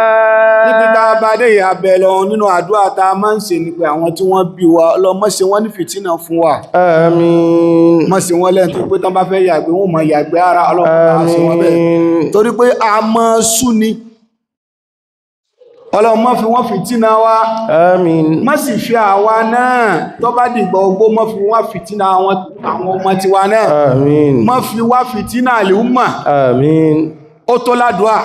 Níbi tá a bá dé ìyàbẹ̀ lọ nínú àdúrà tá a máa ń ṣe ni pé àwọn tí wọ́n bí wa Ọlọ́run má ṣe wọ́n ní fìtínà fún wa. Àmín. Má ṣe wọ́n lẹ́nu tó pé tán bá fẹ́ yàgbé wọ́n mọ̀ yàgbé ara, Ọlọ́run bá ṣe wọ́n bẹ́ẹ̀. Àmín. Torí pé a mọ̀ sú ni. Ọlọ́run má fi wọ́n fìtínà wa. Àmín. Má sì fi àwa náà tó bá dìgbà ogbó má fi wọ́n fìtínà àwọn ọmọ tiwa náà. Àmín. Má fi wá fìtínà àlùmọ̀. Àmín. Ó tó ládùá.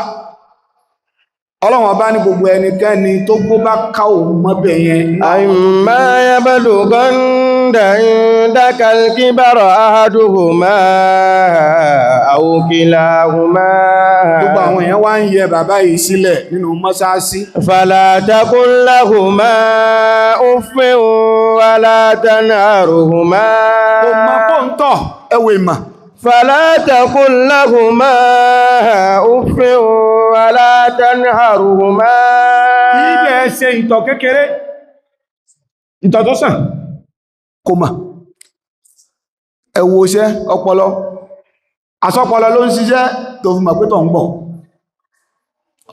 Ọlọ́run ọba ní gbogbo ẹnikẹ́ni tó gbó bá ká òun mọ́bẹ̀ yẹn. Imma yablughanna indaka al-kibara ahaduhuma aw kilahuma. Gbogbo àwọn èèyàn wá ń yẹ bàbá yìí sílẹ̀ nínú mọ́sáàsí. Fala taqul lahuma uffin wala tanharhuma. Kò mọ̀ pó ń tọ̀, ẹ wo ìmọ̀. Fala taqul lahuma uffin wala tanharhuma. Kì í dẹ̀ ṣe ìtọ̀ kékeré, ìtọ̀ tó sàn, kò mọ̀. Ẹ wo iṣẹ́ ọpọlọ, àsọpọlọ ló ń ṣiṣẹ́ tó fi mọ̀ pé tọ̀ ń bọ̀.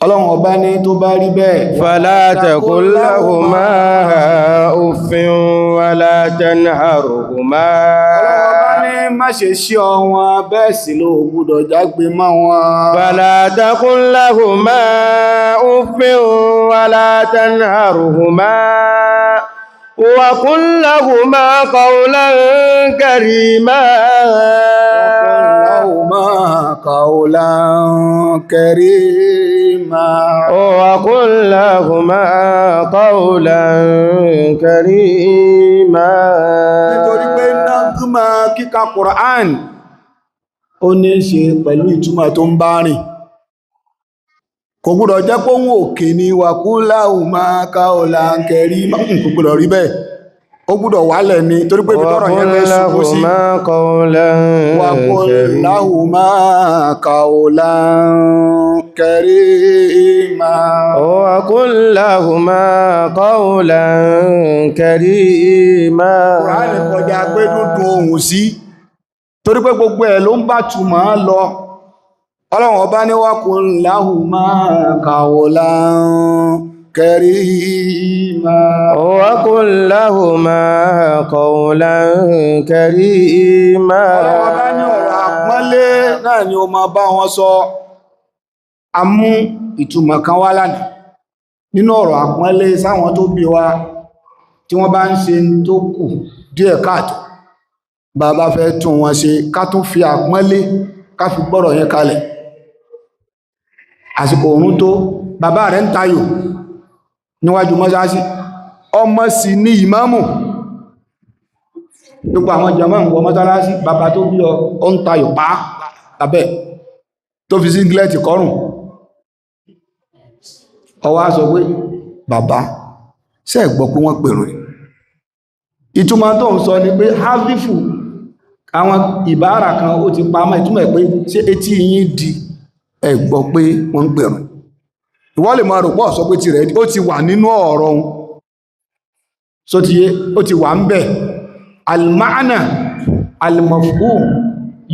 Ọlọ́run ọba ní tó bá rí bẹ́ẹ̀. Fala taqul lahuma uffin wala tanharhuma. Ọlọ́run ọba ní má ṣe ṣí ọ wọn, bẹ́ẹ̀ sì ló gbọ́dọ̀ jágbe mọ́ wọn. Fala taqul lahuma uffin wala tanharhuma. Wa qul lahuma qawlan karima. Lahuma qawlan karima. Wa qul lahuma qawlan karima. Nítorí pé nágúnmọ̀ kíka Qur'an ó ní ṣe pẹ̀lú ìtumọ̀ tó ń bá rìn. Kò gbọ́dọ̀ jẹ́ pé òun òkè ni wa qul lahuma qawlan karima, kò gbọ́dọ̀ rí bẹ́ẹ̀. Ó gbọ́dọ̀ wálẹ̀ ni, torí pé ibi tọ́rọ̀ yẹn fẹ́ ṣubú sí. Wa qul lahuma qawlan Wa qul lahuma qawlan karima. وقل لهما قولا كريما. Kùránì kọjá pé dúdú ohùn sí, torí pé gbogbo ẹ̀ ló ń bá túmọ̀ lọ. Ọlọ́run ọba ní wa qul lahuma qawlan karima. وقل لهما قولا كريما. Ọlọ́run ọba ní ọ̀rọ̀ àpọ́nlé náà ni ó máa bá wọn sọ. A mú ìtumọ̀ kan wá lánàá nínú ọ̀rọ̀ àpọ́nlé sáwọn tó bí wa tí wọ́n bá ń ṣe tó kù díẹ̀ káàtó. Bàbá fẹ́ tún wọn ṣe, ká tún fi àpọ́nlé ká fi gbọ́rọ̀ yẹn kalẹ̀. Àsìkò òrùn tó, bàbá rẹ̀ ń tayò níwájú mọ́sáàsì, ọmọ sì ní ìmáàmù. Gbogbo àwọn jàmáà ń wọ mọ́sálásí, bàbá tó bí ọ ń tayò pa tàbẹ́ tó fi síngilẹ́tì kọrùn. Ó wá sọ pé bàbá, ṣé ẹ gbọ́ pé wọ́n pèrò ni? Ìtumọ̀ tó ń sọ ni pé havifu àwọn ìbára kan ó ti pamọ́, ìtumọ̀ ẹ̀ pé ṣé etí yín di, ẹ gbọ́ pé wọ́n ń pèrò. Ìwọ lè máa rò pọ̀ sọ pé tirẹ̀ ó ti wà nínú ọ̀rọ̀ òun. So ti yé, ó ti wà ń bẹ̀. Al-ma'na al-mafhum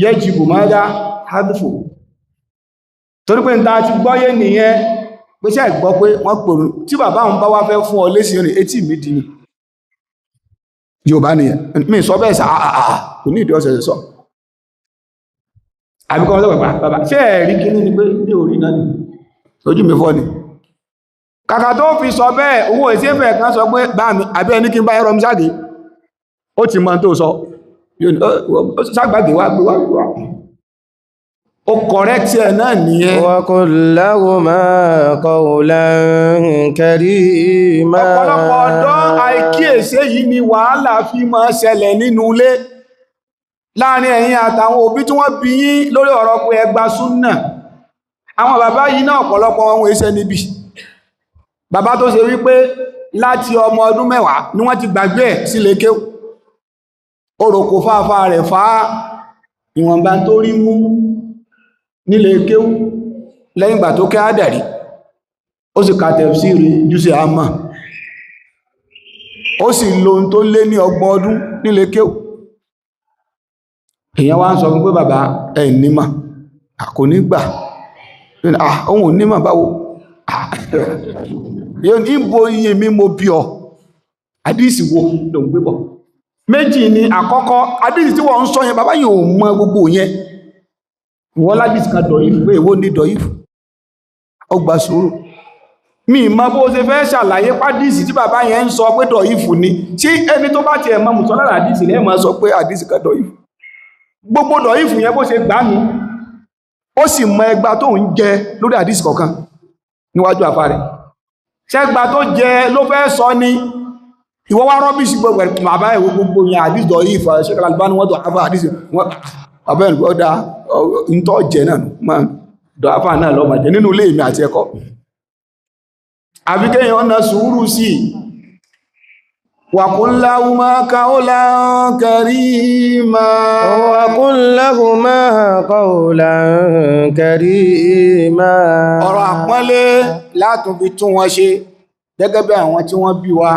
yajibu madha hadfu. Torí pé níta ti gbọ́yé nìyẹn, pé ṣé ẹ gbọ́ pé wọ́n pèrò, tí bàbá òun bá wá fẹ́ fún ọ lésì rìn, etí mi di ni. Yorùbá nìyẹn, mi sọ bẹ́ẹ̀ sà, àà kò ní ìdí ọ̀sẹ̀ sọ. Àbíkọ́ ọ̀sẹ̀ pẹ̀pẹ̀ bàbá, ṣé ẹ̀rí kíní ni pé ní orí náà ni, ojú mi fọ́ ni. Kàkà tó fi sọ bẹ́ẹ̀, owó ìṣẹ́fẹ̀ kan sọ pé bá mi, àbí ẹni kí n bá ẹrọ mi ságé, ó ti mọ tó sọ, ságbàgbé wá gbé wá gbé wá. Ó correct ẹ̀ náà nìyẹn. وقل لهما قولا كريما. Ọ̀pọ̀lọpọ̀ ọ̀dọ́ àìkíyèsí yìí ni wàhálà fi máa ṣẹlẹ̀ nínú ilé láàrin ẹ̀yin àtàwọn òbí tí wọ́n bí yín lórí ọ̀rọ̀ pé ẹ gba súnà. Àwọn bàbá yìí náà ọ̀pọ̀lọpọ̀ wọn iṣẹ́ níbi. Bàbá tó ṣe wípé láti ọmọ ọdún 10 ni wọ́n ti gbàgbé ẹ̀ sílé kéwú. Orò kò fáfá rẹ̀ fá ìwọ̀nba tó rí mú nílé kéwú lẹ́yìn ìgbà tó kẹ́ àdàrí. Ó sì ka tẹ̀fsíìrì jùsẹ̀ àmà. Ó sì lo ohun tó lé ní 30 ọdún nílé kéwú. Èèyàn wá ń sọ fún pé bàbá ẹ̀ nímọ̀, kò ní gbà. Òun ò nímọ̀ báwo. Yóò ní bo iye mi mo bí ọ. Àdísì wo ló ń gbé bọ̀? Méjì ni àkọ́kọ́, àdísì tí wọ́n ń sọ yẹn, bàbá yìí ò mọ gbogbo yẹn. Ìwọ ládìsì kan dọ̀yìfù pé èwo ní dọ̀yìfù. Ó gba sùúrù. Mi mọ bó ṣe fẹ́ ṣàlàyé pádìsì tí bàbá yẹn ń sọ pé dọ̀yìfù ni. Tí ẹni tó bá tiẹ̀ mọ mùsọ́lá àdìsì lẹ́ẹ̀ máa sọ pé àdìsì kan dọ̀yìfù. Gbogbo dọ̀yìfù yẹn bó ṣe gbà mí. Ó sì mọ ẹgba tó ń jẹ lórí àdìsì kọ̀ọ̀kan níwájú àfa rẹ̀. Ṣẹ́gba tó jẹ ló fẹ́ sọ ni. Ìwọ wá rọ́bìṣì gbogbo ẹ̀ bàbá ìwọ gbogbo yẹn àdìsì dọ̀yìfù Sheikh Al-Albani wọ́n dọ̀ àfa àdìsì wọ́n bàbá ẹ̀ ọ̀dà ntọ́ jẹ náà máa dọ̀ àfa náà lọ́mọ jẹ nínú ilé mi àti ẹ̀kọ́. Àbí kéèyàn ọ̀nà sùúrù sí i. Wa qul lahuma qawlan karima. وقل لهما قولا كريما. Ọ̀rọ̀ àpọ́nlé látún fi tún wọn ṣe gẹ́gẹ́ bí àwọn tí wọ́n bí wa.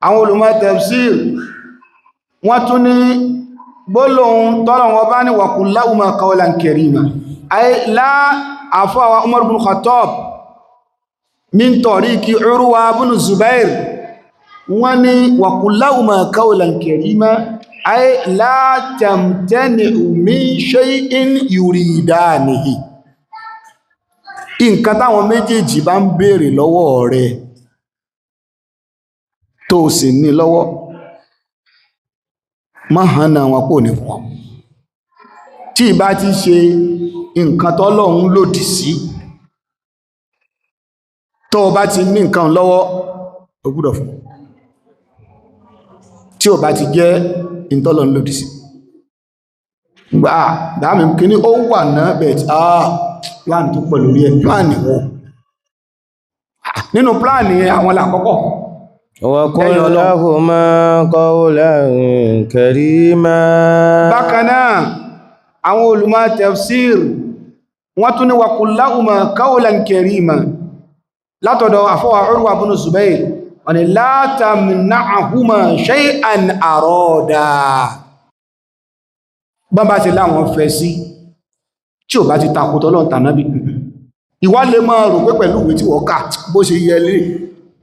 Àwọn olùmọ̀ tafsir wọ́n tún ní gbólóhùn tọ́lọ̀ wọn bá ní wa qul lahuma qawlan karima. Ay lá àfọwà Umar bin Khattab min tariki Urwa bin Zubair, wọ́n ní wa qul lahuma qawlan karima ay la tamtani'u min shay'in yuridanihi. Nǹkan táwọn méjèèjì bá ń béèrè lọ́wọ́ rẹ̀ tó sì ní lọ́wọ́, má hànà wọn kò ní fún wọn. Tí ìbá ti ṣe nǹkan tọ́lọ́hun lòdì sí, tó o bá ti ní nǹkan lọ́wọ́, o gbúdọ̀ fún. Tí o bá ti jẹ́ ìtọ́lọ́hun lòdì sí. Gbà dáàmì kíní ó wà náà bẹ̀ẹ̀ tí plan tó pọ̀ lórí ẹ̀, plan wo? Nínú plan yẹn àwọn làkọ́kọ́. وقل لهما قولا كريما. Bákan náà, àwọn olùmọ̀ tafsir Wọ́n tún ní wa qul lahuma qawlan karima látọ̀dọ̀ àfọwà Urwa ibn Zubayr, wọ́n ní la tamna'huma shay'an arada. Bọ́n bá ti láwọn fẹ́ sí, tí ò bá ti takòtọ́ lọ́n tànábì, ìwà lè máa rò pé pẹ̀lú ìwé tí wọ́n kà bó ṣe yẹ lé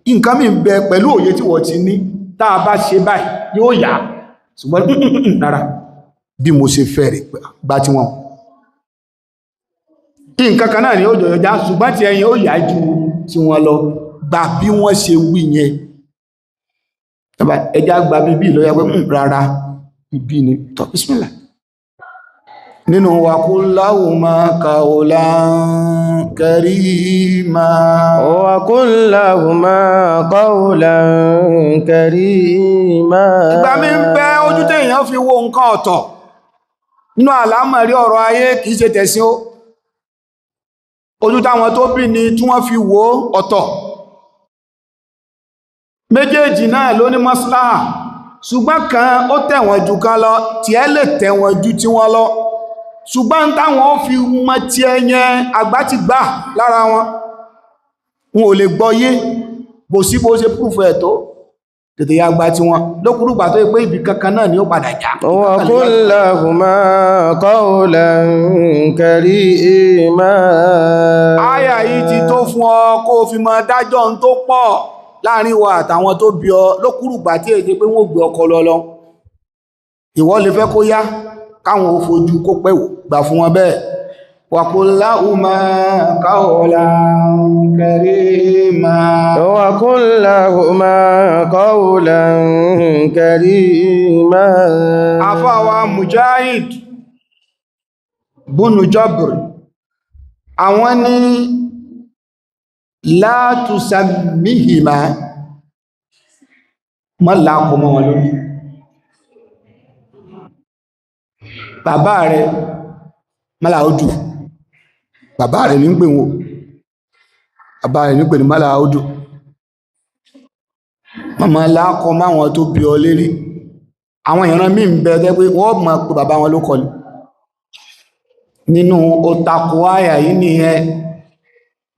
nǹkan mí bẹ, pẹ̀lú òye tí wọ́n ti ní, tá a bá ṣe báyìí yóò yá, ṣùgbọ́n rárá, bí mo ṣe fẹ́ rẹ̀, gbá tí wọ́n nǹkan kan náà ni ó jọyọ̀ já, ṣùgbọ́n tí ẹyin ó yá ju tí wọ́n lọ, gbà bí wọ́n ṣe wí yẹn. Ẹjá gba bíbí lọ́yà pé rárá, ibi ni tọ́, bísímìlà. Nínú wa qul lahuma qawlan karima. Wa qul lahuma qawlan karima. Ìgbà mi ń bẹ, ojú téèyàn fi wo nǹkan ọ̀tọ̀ nínú àlámọ̀rí ọ̀rọ̀ ayé, kìí ṣe tẹ̀sìn ó. Ojú táwọn tó bí ni tí wọ́n fi wo ọ̀tọ̀. Méjèèjì náà ló ní maslaha, ṣùgbọ́n kan ó tẹ̀wọ̀n jù kan lọ. Tí ẹ lè tẹ̀wọ̀n ju tí wọ́n lọ, ṣùgbọ́n táwọn ó fi mọ́ tí ẹ yẹn, àgbà ti gbà lára wọn, wọn ò lè gbọ́yé bó sí bó ṣe púrùfù ẹ̀ tó tètè ya gba tí wọn lókùrùgbà tó yẹ pé ibì kankan náà ni ó padà já. Wa qul lahuma qawlan karima. Áyà yìí ti tó fún ọ kó o fi mọ dájọ́ ohun tó pọ̀ láàrin wa àtàwọn tó bí ọ, lókùrùgbà tí èdè pé wọ́n gbé ọkọ lọ. Ìwọ lè fẹ́ kó yá, káwọn ò fojú kó pẹ́ wò, gbà fún wọn bẹ́ẹ̀. Wa qul lahuma qawlan karima. Wa qul lahuma qawlan karima. Àfáwà Mujahid bunu Jabr, àwọn ní la tusammihima, mọ́ láàkọ mọ́ wọn lórí. Bàbá rẹ̀ mọ́lá ojú, bàbá rẹ̀ ní ń pè wọn, bàbá rẹ̀ ní pè ní mọ́lá ojú. Mọ́ láàkọ máwọn tó bí ọ lérí. Àwọn ìran míì ń bẹ tẹ́ pé wọ́n mọ̀ pé bàbá wọn ló kọlu nínú òtakò àyà yìí nìyẹn.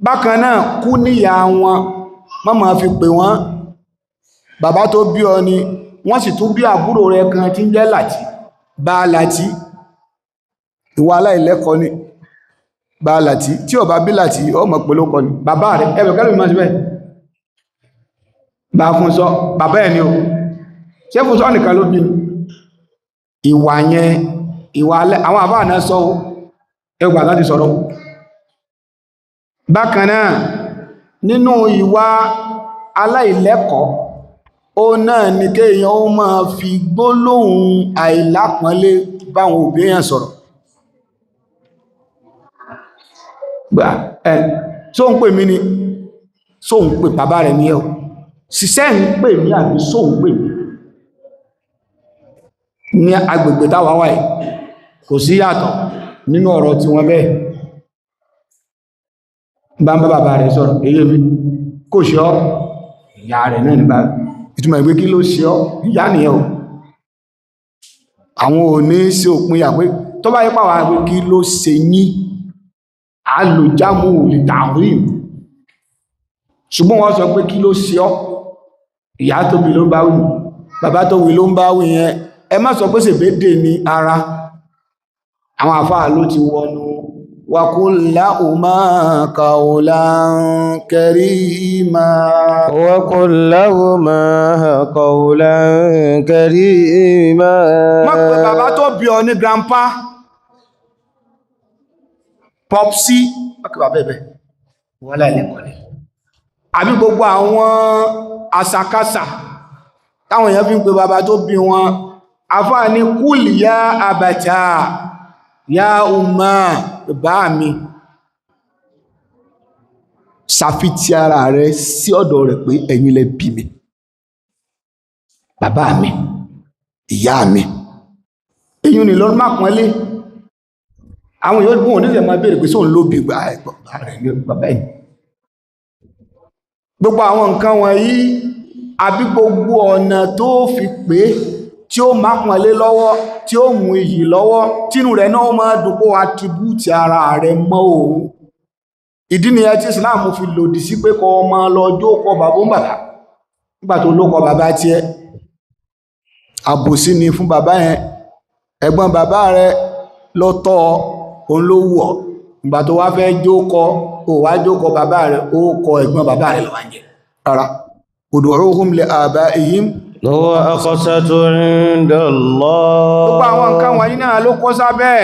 Bákan náà, kú níyà wọn, má máa fi pè wọ́n. Bàbá tó bí ọ ni, wọ́n sì tún bí àbúrò rẹ̀ kan tí ń jẹ́ Láti bá Láti. Ìwà aláìlẹ́kọ̀ọ́ ni bá Láti. Tí ó bá bí Láti, ó mọ̀ pé ló kọ ni bàbá rẹ̀. Ẹbẹ̀ kẹ́lù mímọ̀ síbẹ̀ bá fún sọ bàbá ẹ̀ ni o. Ṣé fún sọ nìkan ló bí ni? Ìwà yẹn, ìwà alẹ́ àwọn àbá náà sọ ẹgbà láti sọ̀rọ̀. Bákan náà, nínú ìwà aláìlẹ́kọ̀ọ́ ó náà ni kéèyàn ó máa fi gbólóhùn àìlápọ́nlé báwọn òbí èèyàn sọ̀rọ̀. Gbà ẹ̀ só ń pè mí ni, só ń pè bàbá rẹ̀ ní ẹ̀ o, ṣiṣẹ́ ń pè mí àbí só ń pè mí? Ní agbègbè táwa wà yìí, kò sí yàtọ̀ nínú ọ̀rọ̀ tí wọ́n bẹ́ẹ̀ bá ń bá bàbá rẹ̀ sọ̀rọ̀. Èyí mi kò ṣe ọ́, ìyá rẹ̀ náà ní bá ìtumọ̀ ìgbé kí ló ṣe ọ́, ìyá nìyẹn o. Àwọn ò ní ṣe òpin yà pé tó bá yípa wà pé kí ló ṣe yín, alòjámù lè tààrí, ṣùgbọ́n wọ́n sọ pé kí ló ṣe ọ́, ìyá tó bí ló ń bá wí, bàbá tó wí ló ń bá wí yẹn. Ẹ má sọ pé ṣèbédè ní ara àwọn àfáà ló ti wọnú. Wa qul lahuma qawlan karima. Wa qul lahuma qawlan karima. Má pè bàbá tó bí ọ ní grandpa, popsi, má pè bàbá ẹ̀bẹ̀ wọ́n láìlẹ́kọ̀ọ́lẹ̀ àbí gbogbo àwọn àsàkásà táwọn èèyàn fi ń pe bàbá tó bí wọn. Àfáà ní kúl ya abata ya umma, bá mi ṣàfitì ara rẹ sí ọ̀dọ̀ rẹ̀ pé ẹ̀yin lẹ bí mi, bàbá mi, ìyá mi. Èyí ni lọ́rùn má pọ́nlé. Àwọn èèyàn gbọ́n onílẹ̀ máa béèrè pé sóun ló bí gbà rẹ̀ ní bàbá ẹ̀. Gbogbo àwọn nǹkan wọ̀nyí àbí gbogbo ọ̀nà tó fi pé tí ó mápọ̀nlé lọ́wọ́, tí ó mú iyì lọ́wọ́, tínú rẹ̀ náà máa dùn kó attribute ara rẹ̀ mọ́ òun. Ìdí nìyẹn tí Islam fi lòdì sí pé kó máa lọ jókòó bàbá ń bàbá nígbà tó lókọ bàbá tiẹ̀. Àbòsí ni fún bàbá yẹn. Ẹ̀gbọ́n bàbá rẹ̀ ló tọ́ ọ, òun ló wù ọ́. Ìgbà tó wá fẹ́ jókòó, ó wá jókòó bàbá rẹ̀, ó kọ ẹ̀gbọ́n bàbá rẹ̀ lọ́wọ́ jẹ. Rárá. Ud'uhum li aba'ihim. هو أقسط عند الله. Gbogbo àwọn nǹkan wọ̀nyí náà ló kó sábẹ́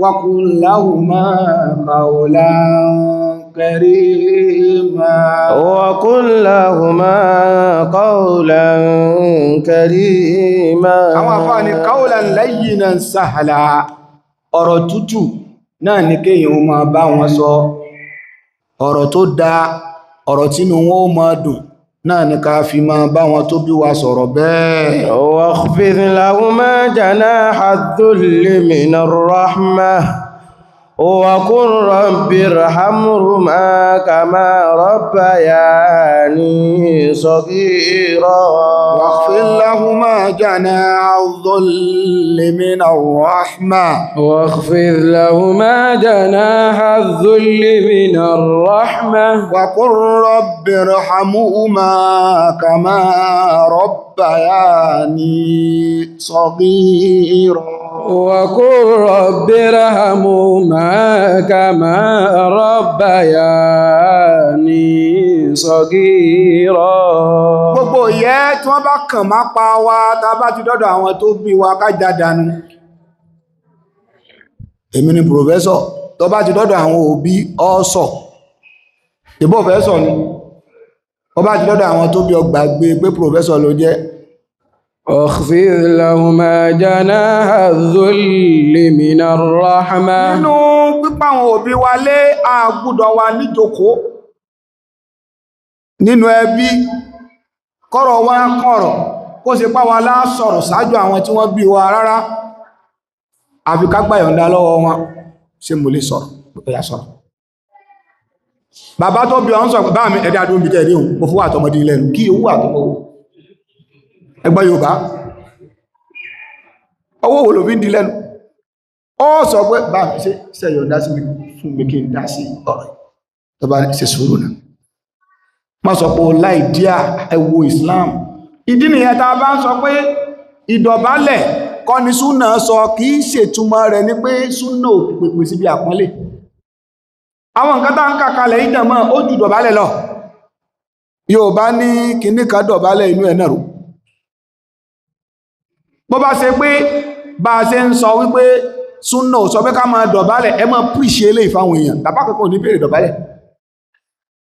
wa qul lahuma qawlan karima. وقل لهما قولا كريما. Àwọn àfáà ní qawlan layyinan sahla, ọ̀rọ̀ tútù náà ní kéèyàn ó máa bá wọn sọ, ọ̀rọ̀ tó dáa, ọ̀rọ̀ tínú wọn ó máa dùn náà ní ká fi máa bá wọn tó bí wa sọ̀rọ̀ bẹ́ẹ̀. واخفض لهما جناح الذل من الرحمة وقل رب ارحمهما كما ربياني صغيرا. واخفض لهما جناح الذل من الرحمة. واخفض لهما جناح الذل من الرحمة. وقل رب ارحمهما كما ربياني صغيرا. وقل رب ارحمهما كما ربياني صغيرا. Gbogbo ìyẹ́ tí wọ́n bá kàn má pa wa, tá bá ti dọ́dọ̀ àwọn tó bí wa, ká já dànù. Èmi ni professor, tó bá ti dọ́dọ̀ àwọn òbí ọ́sọ̀ ìbò fẹ́sọ̀ ni. Ó bá ti dọ́dọ̀ àwọn tó bí, ọgbà gbé pé professor ló jẹ́. واخفض لهما جناح الذل من الرحمة. Nínú pípa àwọn òbí wa lé, a gbọ́dọ̀ wà níjókòó nínú ẹbí, kọ́rọ̀ wá kọ̀rọ̀, kó ṣe pá wa lá sọ̀rọ̀ ṣáájú àwọn tí wọ́n bí wa. Rárá, àfi ká gbà yọ̀ǹda lọ́wọ́ wọn. Ṣé mo lè sọ̀rọ̀? Ó yá, sọ̀rọ̀. Bàbá tó bí ọ́n sọ bá mi ẹ̀dẹ́ àdúgbò tẹ̀lé òun, mo fún àtọmọdé lẹ́nu kí owó àtọmọ ẹgbẹ́ Yorùbá, owó wo ló fi ń di lẹ́nu? Ó sọ pé bá mi ṣe ṣe yọ̀ǹda sí mi fún mi kí n dá sí ọ̀rọ̀. Tó bá ṣe sùúrù náà, má sọ pé láì díà. Ẹ wo Islam. Ìdí nìyẹn tá a bá ń sọ pé ìdọ̀bálẹ̀ kọ́ ni súnà sọ, kì í ṣètúmọ̀ rẹ̀ ní pé súnà ò pèpè síbi àpọ́nlé. Àwọn nǹkan tá ń kà kalẹ̀ ìjàmọ́ ó ju dọ̀bálẹ̀ lọ. Yorùbá ní kinní kan, dọ̀bálẹ̀ inú ẹ̀ náà rò. Bó bá ṣe pé bá a ṣe ń sọ wípé súnà ò sọ pé ká máa dọ̀bálẹ̀, ẹ máa píríṣẹ́ eléyìí fáwọn èèyàn. Bàbá kankan ò ní béèrè dọ̀bálẹ̀.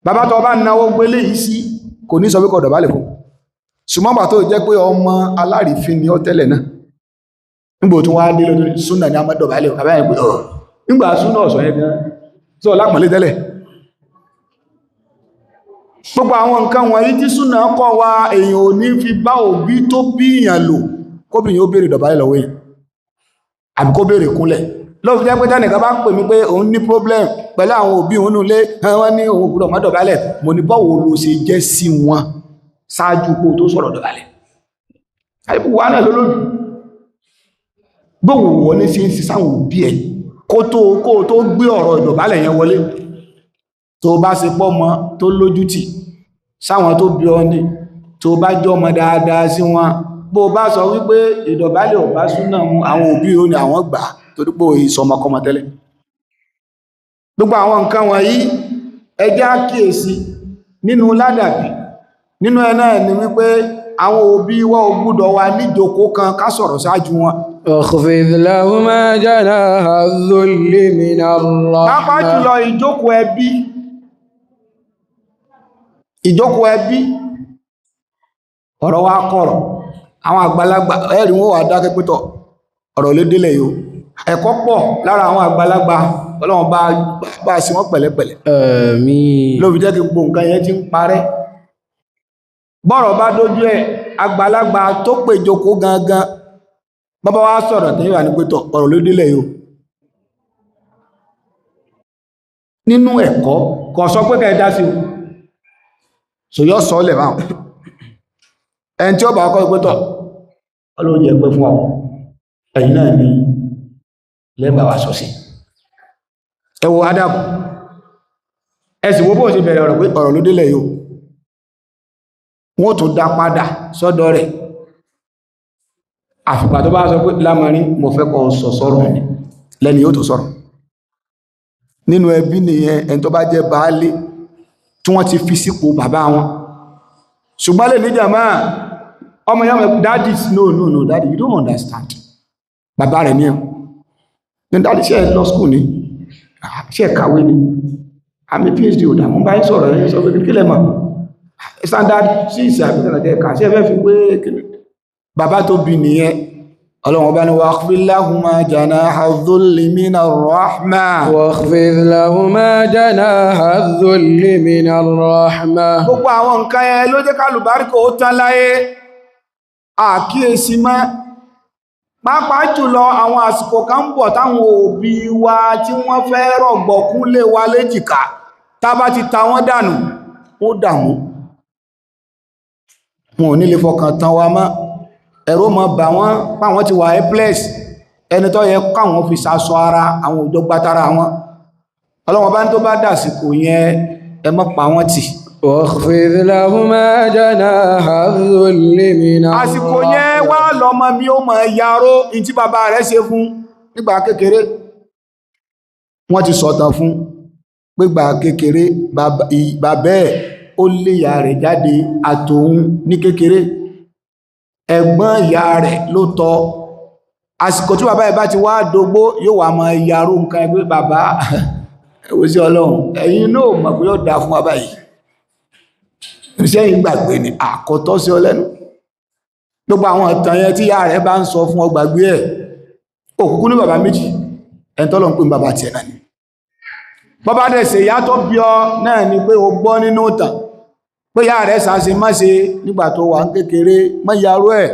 Bàbá tó bá náwó gbélé yìí sí kò ní sọ pé kó dọ̀bálẹ̀ fún. Ṣùgbọ́n bà tó jẹ́ pé ọmọ alárìífín ni ó tẹ́lẹ̀ náà, nígbò tí wọ́n á dé lórí súnà ní a máa dọ̀bálẹ̀, bàbá yẹn pé ọ̀ nígbà súnà ọ̀sọ̀ yẹn gan sọ lápọ̀nlé tẹ́lẹ̀. Gbogbo àwọn nǹkan wọ̀nyí tí súnà kọ́ wa, èèyàn ò ní fi bá òbí tó bí èèyàn lò kóbìnrin ó béèrè dọ̀bálẹ̀ lọ́wọ́ èèyàn àbí kó béèrè kúnlẹ̀. Ló fi jẹ́ pé tẹ́nìkan bá pè mí pé òun ní problem pẹ̀lú àwọn òbí òun nílé, wọ́n ní òun gbọ́dọ̀ má dọ̀bálẹ̀. Mo ní báwo ló ṣe jẹ́ sí wọn ṣáájú kó tó sọ̀rọ̀ dọ̀bálẹ̀? Àìbù wa náà lólójú gbóhùn wọ́n ní sí ń sáwọn òbí ẹ̀ kó tó gbé ọ̀rọ̀ ìdọ̀bálẹ̀ yẹn wọlé. Tó bá ṣe pọ́ mọ́ tó lójútì sáwọn tó bí ọ ní, tó bá jọ ọmọ dáadáa sí wọn, bó bá sọ wípé ìdọ̀bálẹ̀ ò bá súnà mu, àwọn òbí ò ní àwọn gbà torí pé ìsọmọkọmọ tẹ́lẹ̀. Gbogbo àwọn nǹkan wọ̀nyí, ẹ jẹ́ á kíyèsí nínú ládàbí. Nínú ẹ náà ni wípé àwọn òbí wa ò gbúdọ̀ wà níjókòó kan ká sọ̀rọ̀ ṣáájú wọn. واخفض لهما جناح الذل من Pàápàá الرحمة. jùlọ ìjókòó ẹbí, ìjókòó ẹbí, ọ̀rọ̀ wa kọ̀rọ̀, àwọn àgbàlagbà ẹ̀rí wọn wà dákẹ́ pẹ́tọ̀, ọ̀rọ̀ ló délẹ̀ yìí o. Ẹ̀kọ́ pọ̀ lára àwọn àgbàlagbà. Ọlọ́run bá sí wọn pẹ̀lẹ́pẹ̀lẹ́. آمين. Ló fi jẹ́ kí gbogbo nǹkan yẹn ti ń parẹ́. Bọ́rọ̀ bá dójú ẹ̀, àgbàlagbà tó pè jókòó gangan, bàbá wa sọ̀rọ̀ tẹ́yìn wà ní pẹ́tọ̀, ọ̀rọ̀ ló délẹ̀ yìí o. Nínú ẹ̀kọ́, kò sọ pé kẹ́ ẹ dá sí o, so yọ́ sọ lẹ̀ báwọn ẹni tí ó bá kọ́ pẹ́tọ̀. Ọlọ́run jẹ́ pẹ́ fún ọ, ẹ̀yin náà ni lẹ́bàá wa sọ sí. Ẹ wo adabu, ẹ sì wo bó ṣe bẹ̀rẹ̀ ọ̀rọ̀ pé ọ̀rọ̀ ló délẹ̀ yìí o, wọ́n tún dá padà sọ́dọ̀ rẹ̀. Àfìgbà tó bá sọ pé lámarin mo fẹ́ kó sọ sọ́rọ̀ ni, lẹ́ni yóò tó sọ̀rọ̀. Nínú ẹbí nìyẹn, ẹni tó bá jẹ́ baálé tí wọ́n ti fi sípò bàbá wọn. Ṣùgbọ́n lè níjà máa ọmọ yàmọ̀, "Daddy, no, no, no, daddy, you don't understand." Bàbá rẹ̀ ní ẹ̀ ní, "Daddy, ṣe ẹ lọ school ni? Ṣe ẹ kàwé ni? Àmì PhD ò dà mú báyìí sọ̀rọ̀ ẹ̀ sọ pé kí lẹ mọ̀, standard 6 àbí standard ẹ̀ka ṣe ẹ fẹ́ fi pé kíni?" Bàbá tó bí nìyẹn. Ọlọ́run ọba ni واخفض لهما جناح الذل من الرحمة. واخفض لهما جناح الذل من الرحمة. Gbogbo àwọn nǹkan yẹn ló jẹ́ kálùbáríkà ó tán láyé, àkíyèsí mọ́. Pàápàá jùlọ, àwọn àsìkò kan ń bọ̀ táwọn òbí wa tí wọ́n fẹ́ rọ̀gbọ̀kún lé wa léjìká, tá bá ti ta wọ́n dànù, ó dààmú, wọn ò ní lè fọkàn tán wa mọ́. Ẹ̀rọ mọ́ bà wọ́n páwọn ti wà helpless. Ẹni tó yẹ káwọn fi sasọ ara àwọn òjò gbátara wọn, Ọlọ́wọ́n bá ń tó bá dàsìkò yẹn, ẹ má pa wọ́n tì. واخفض لهما جناح الذل من Àsìkò yẹn wá lọmọ mi ó mọ̀ yaró in tí bàbá rẹ̀ ṣe fún nígbà kékeré. Wọ́n ti sọ̀tàn fún pégbà kékeré, bàbá ẹ̀ ó lé ìyá rẹ̀ jáde àtòun ní kékeré, ẹ̀gbọ́n ìyá rẹ̀ ló tọ́. Àsìkò tí bàbá ẹ̀ bá ti wá dógbó, yóò wá mọ yaró nǹkan ẹgbẹ́. "Bàbá, ẹ wo sí Ọlọ́run, ẹ̀yin náà mọ̀ pé yóò dáa fún wa báyìí. Iṣẹ́ yìí gbàgbé ni àkọ́tọ́ sí ọ lẹ́nu." Gbogbo àwọn ìtàn yẹn tí ìyá rẹ̀ bá ń sọ fún ọ, gbàgbé ẹ̀. Òkùnkùn ní bàbá méjì, ẹni tọ́lọ̀ ń pè ní bàbá tiẹ̀ náà ni. Bàbá dẹ̀ ṣe ìyá tó bí ọ náà ni pé o gbọ́ nínú ìtàn pé ìyá rẹ̀ ṣàṣe má ṣe nígbà tó wà ń kékeré, mọ́ yarú ẹ̀.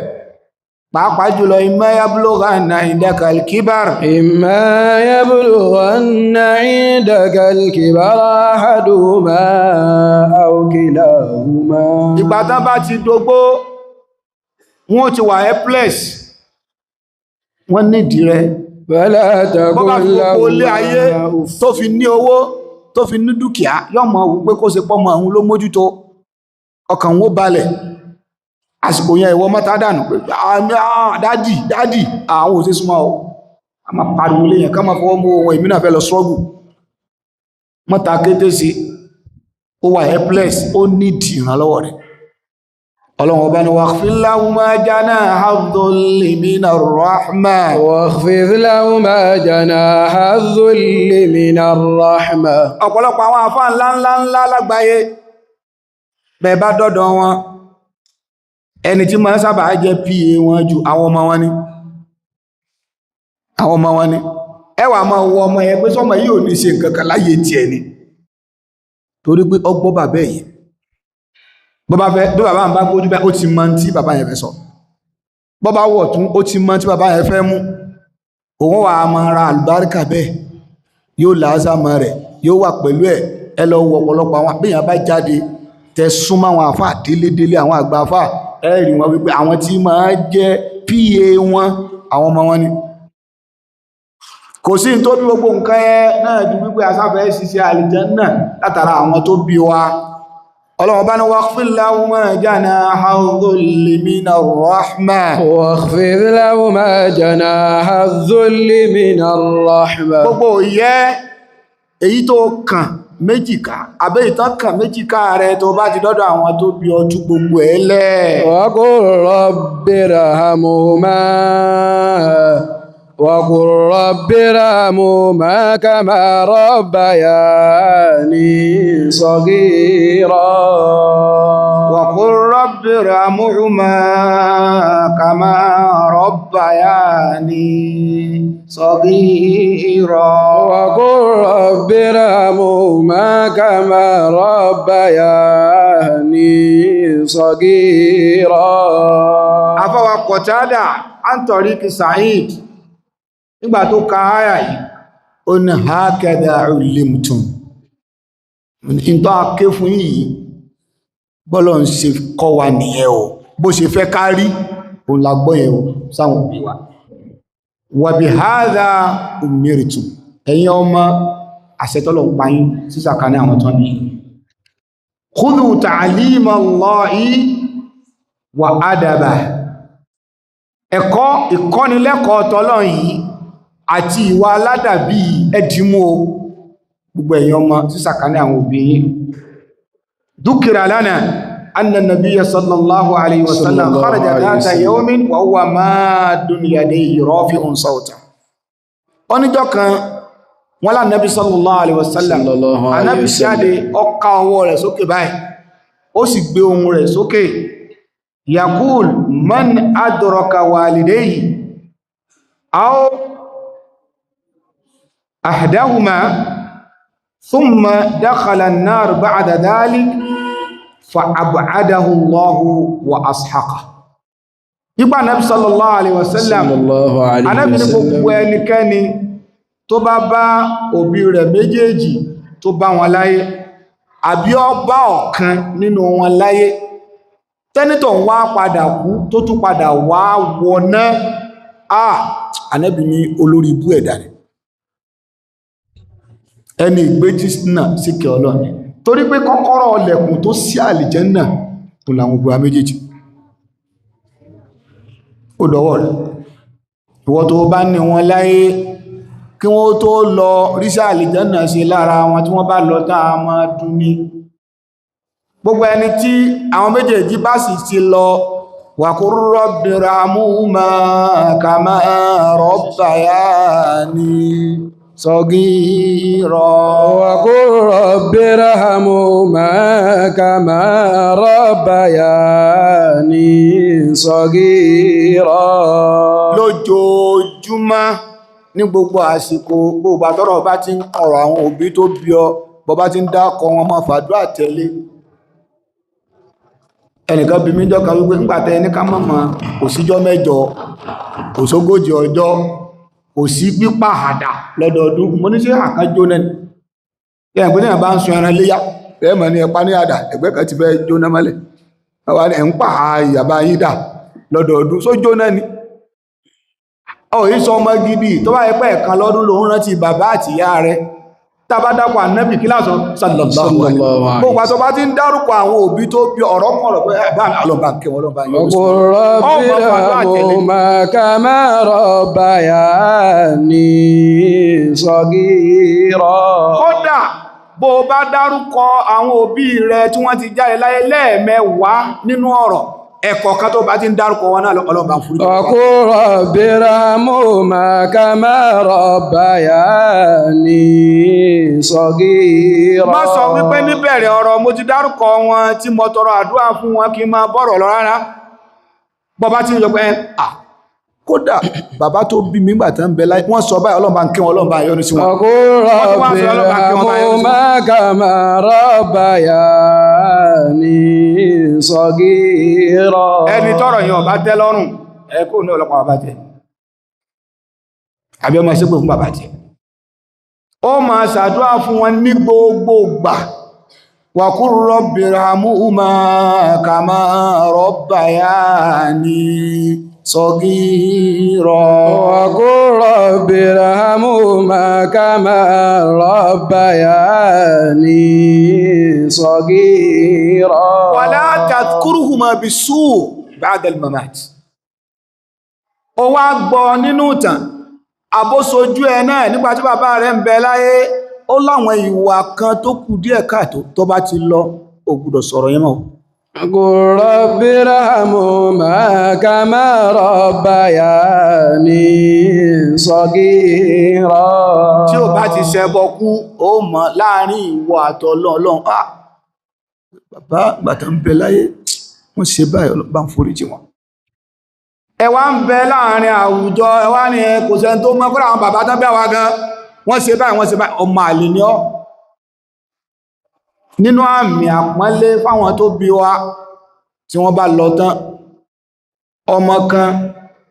Pàápàá jùlọ إما يبلغن عندك الكبر. إما يبلغن عندك الكبر أحدهما أو كلاهما. Ìgbà tán bá ti dógbó, wọ́n ti wà helpless, wọ́n nídìí rẹ̀. فلا Bọ́ bá تقل fi gbogbo ilé ayé لهما أف. tó fi ní owó, tó fi ní dúkìá, yọ́ mọ̀ wípé kó ṣe pọ́mọ òun ló mójútó, ọkàn òun ó balẹ̀. Àsìkò yẹn, ìwọ mọ́ta dànù pé, "Daddy, daddy," àwọn ò sí súnmọ́ o. A máa pariwo léyìn ká máa fọwọ́ mú ohun èmi náà fẹ́ lọ struggle. Mọ́ta kété sí, ó wà helpless, ó nídìí ìrànlọ́wọ́ rẹ̀. Ọlọ́run ọba ni واخفض لهما جناح الذل من الرحمة. واخفض لهما جناح الذل من الرحمة. Ọ̀pọ̀lọpọ̀ àwọn àfáà ńlá ńlá ńlá lágbàáyé, bẹ́ẹ̀ bá dọ́dọ̀ wọn, ẹni tí máa ń sábà jẹ́ PA wọn ju, àwọn ọmọ wọn ni. Àwọn ọmọ wọn ni. Ẹ wá máa wo ọmọ yẹn pé sọmọ yìí ò ní ṣe nǹkan kan láyé tiẹ̀ ni, torí pé ọgbọ́ bàbá ẹ̀ yẹn, bó bá fẹ́ bí bàbá ń bá gbójú bẹ́ẹ̀, ó ti mọ tí bàbá yẹn fẹ́ sọ. Bó bá wọ̀ tún, ó ti mọ tí bàbá yẹn fẹ́ mú. Òun wà á máa ra àlùbáríkà bẹ́ẹ̀, yóò làásàmọ́ rẹ̀, yóò wà pẹ̀lú ẹ̀. Ẹ lọ wo ọ̀pọ̀lọpọ̀ àwọn àpéyàn bá jáde tẹ súnmọ́ àwọn àfáà délédélé, àwọn àgbà àfáà, ẹ rí wọn wípé àwọn tí máa jẹ́ PA wọn, àwọn ọmọ wọn ni. Kò sí tó bí gbogbo nǹkan ẹ náà ju wípé asáfẹ́ ṣiṣẹ́ àlìjánnà látara àwọn tó bí wa. Ọlọ́run bá ní واخفض لهما جناح الذل من الرحمة. واخفض لهما جناح الذل من الرحمة. Gbogbo ìyẹ́ èyí tó kàn méjìká àbẹ́ ìtàn kàn méjìká rẹ, tó bá ti dọ́dọ̀ àwọn tó bí ọtú, gbogbo ẹ̀ lẹ̀. وقل رب ارحمهما وقل رب ارحمهما كما ربياني صغيرا. وقل رب ارحمهما كما ربياني صغيرا. وقل رب ارحمهما كما ربياني صغيرا. Afọwà Kọ̀tádà Antorik Said, nígbà tó ka áyà yìí, ó ní هكذا علمتم, ìntọ́ aké fún yìí, bọ́lọ̀ ń ṣe kọ́ wa nìyẹn o, bó ṣe fẹ́ ká rí Òun la gbọ́ yẹn o sáwọn òbí wa. Wàbí hadha umirtu, ẹ̀yin ọmọ, àṣẹtọ́lọ̀ ń payín sísàkà ní àwọn tán bí. Khudhu ta'lima Allahi wa adaba, ẹ̀kọ́ ìkọ́nilẹ́kọ̀ọ́ tọ́lọ́run yìí àti ìwà aládàbí ẹdìmú o, gbogbo ẹ̀yin ọmọ, sísàkà ní àwọn òbí yín. Dúkìrà lánàá anna nabiyya sallallahu alayhi wa sallam Sallallahu kharaja alayhi wa dhata sallam. yawmin wa huwa madun yadayhi rafi'un sawta. Oníjọ́ kan wọ́n lá nabi sallallahu alayhi wa sallam, Sallallahu alayhi anábì wa sallam. jáde, ó ká ọwọ́ rẹ̀ sókè báyìí, ó sì gbé ohùn rẹ̀ sókè, yaqul man adraka walidayhi aw ahdahuma thumma dakhala an-nar ba'da dhalik fa ab'adahu Allahu wa ashaqa. Nípa anábì sallallahu alayhi wa sallam, Sallallahu alayhi anábì wa ní gbogbo sallam. ẹnikẹ́ni tó bá bá òbí rẹ̀ méjèèjì, tó bá wọn láyé, àbí ó bá ọ̀kan nínú wọn láyé, tẹ́nítọ̀ ń wá padà kú, tó tún padà wá wọná, à anábì ní olórí ibú ẹ̀dá rẹ̀, ẹni ìgbéjì náà síkẹ̀ ọlọ́ni, torí pé kọ́kọ́rọ́ ọlẹ̀kùn tó sí àlìjẹ́nnà tó làwọn òbúra méjèèjì, ó dọwọ́ rẹ̀. Ìwọ tó bá ní wọn láyé, kí wọ́n tó lọ ríṣà àlìjẹ́nà ṣe lára wọn, tí wọ́n bá lọ tán, a máa dún ní gbogbo ẹni tí àwọn méjèèjì bá sì ti lọ. Waqur rabbirhamhuma kama rabbayani saghira. وقل رب ارحمهما كما ربياني صغيرا. Lójoojúmọ́, ní gbogbo àsìkò, gbogbo àtọ́rọ̀ bá ti ń ọ̀rọ̀ àwọn òbí tó bí ọ, bọ́ bá ti ń dákọ wọn, máa fàdúrà tẹ̀lé. Ẹnìkan bí mi jọ́ka wípé ńgbàtẹ́ ní ká mọ̀mọ̀, kò síjọ́ mẹ́jọ, kò sógójì ọjọ́, kò sí pípa àdà lọ́dọọdún. Mo ní sí àkán jóná ni ẹ̀ pé náà bá ń sun ẹran léyà, ẹ̀ mọ̀ ní ẹpa ní àdà ẹgbẹ́ kan ti fẹ́ jóná mọ́lẹ̀. Àwa ni ẹ̀ ń pa ìyàbá yín dà lọ́dọọdún, só jóná ni. Ọ̀ yìí sọ ọmọ gidi tó bá yẹ pé ẹ̀kan lọ́dún lòun rántí bàbá àti ìyá rẹ̀. Tá bá dápọ̀ ànábì, kí lásán? Sallallahu alaihi. Sallallahu alaihi. Gbogbo àtọ́ bá ti ń dárúkọ àwọn òbí tó bí, ọ̀rọ̀ kọ̀rọ̀ pé ẹ̀ bá ọlọ́ba ń kẹ́ wọn, ọlọ́ba yẹn. وقل رب Ọmọ fàdúrà tẹ̀lé. ارحمهما كما ربياني صغيرا. Kódà bó o bá dárúkọ àwọn òbí rẹ tí wọ́n ti jáde láyé lẹ́ẹ̀mẹ́wàá nínú ọ̀rọ̀, ẹ̀kọ́ kan tó bá ti ń dárúkọ wọn náà, ọlọ́ba ń foríjì wọn. وقل رب ارحمهما كما ربياني صغيرا. Má sọ wípé níbẹ̀rẹ̀ ọ̀rọ̀ mo ti dárúkọ wọn tí mo tọrọ àdúrà fún wọn, kí n máa bọ̀rọ̀ lọ. Rárá, bọ́ bá ti ń yọ pé à kódà bàbá tó bí mi gbà tán ń bẹ láyé, wọ́n sọ báyìí, ọlọ́run bá ń kí wọn, ọlọ́run bá yọ́nú sí wọn. وقل Wọ́n tún wá رب sọ ọlọ́run bá kí wọn, bá yọ́nú sí wọn. ارحمهما كما ربياني صغيرا. Ẹni tọ́rọ̀ yẹn ọba tẹ́ lọ́rùn, ẹ kó ní ọlọ́pàá bàbá tẹ, àbí ọmọ ṣépè fún bàbá tẹ. Ó máa ṣàdúrà fún wọn ní gbogbo gbà. Waqur rabbirhamhuma kama rabbayani saghira. وقل رب ارحمهما كما ربياني صغيرا. Wala tadhkurhuma bisu' ba'da al-mamat. Ó wá gbọ́ nínú ìtàn, àbósojú ẹ náà, nígbà tí bàbá rẹ̀ ń bẹ láyé, ó láwọn ìwà kan tó kù díẹ̀ káàtó, tó bá ti lọ, ò gbọ́dọ̀ sọ̀rọ̀ yẹn mọ́. قل رب ارحمهما كما ربياني صغيرا. Tí ò bá ti ṣẹbọ kú, ó mọ̀ láàrin ìwọ àtọlọ́run, ah, bàbá gbàtà ń bẹ láyé, wọ́n ṣe báyìí, Ọlọ́run bá ń foríjì wọn. Ẹ wá ń bẹ láàrin àwùjọ, ẹ wá ní kò sẹ́ni tó mọ̀, kódà àwọn bàbá tán bí àwa gan, wọ́n ṣe báyìí, wọ́n ṣe báyìí, ọmọ àlè ni ọ́. Nínú àmì àpọ́nlé fáwọn tó bí wa tí wọ́n bá lọ tán, ọmọ kan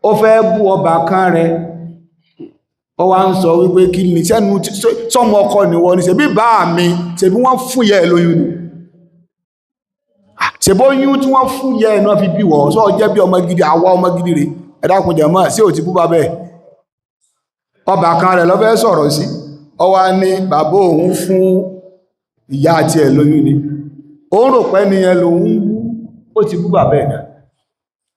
ó fẹ́ bú ọba kan rẹ̀, ó wá ń sọ wípé kí ni sẹ́nu sọ́mọ ọkọ nìwọ ni, ṣebí bá mi, ṣebí wọ́n fún ìyá ẹ̀ lóyún ni, ṣebí Ṣèbóyún tí wọ́n fún yẹ ẹ̀nà fi bí wọ̀ sọ jẹ́ bí ọmọ gidi, àwa ọmọ gidi rè. Ẹ dákun jẹ̀mọ́, sí ò ti bú bàbá ẹ̀? Ọba kan rẹ̀ lọ́fẹ́ sọ̀rọ̀ sí, ọ wá ní bàbá òun fún ìyá àti ẹ̀ lóyún ni. Ó ń rò pé nìyẹn lòun ń bú, ó ti bú bàbá ẹ̀ náà.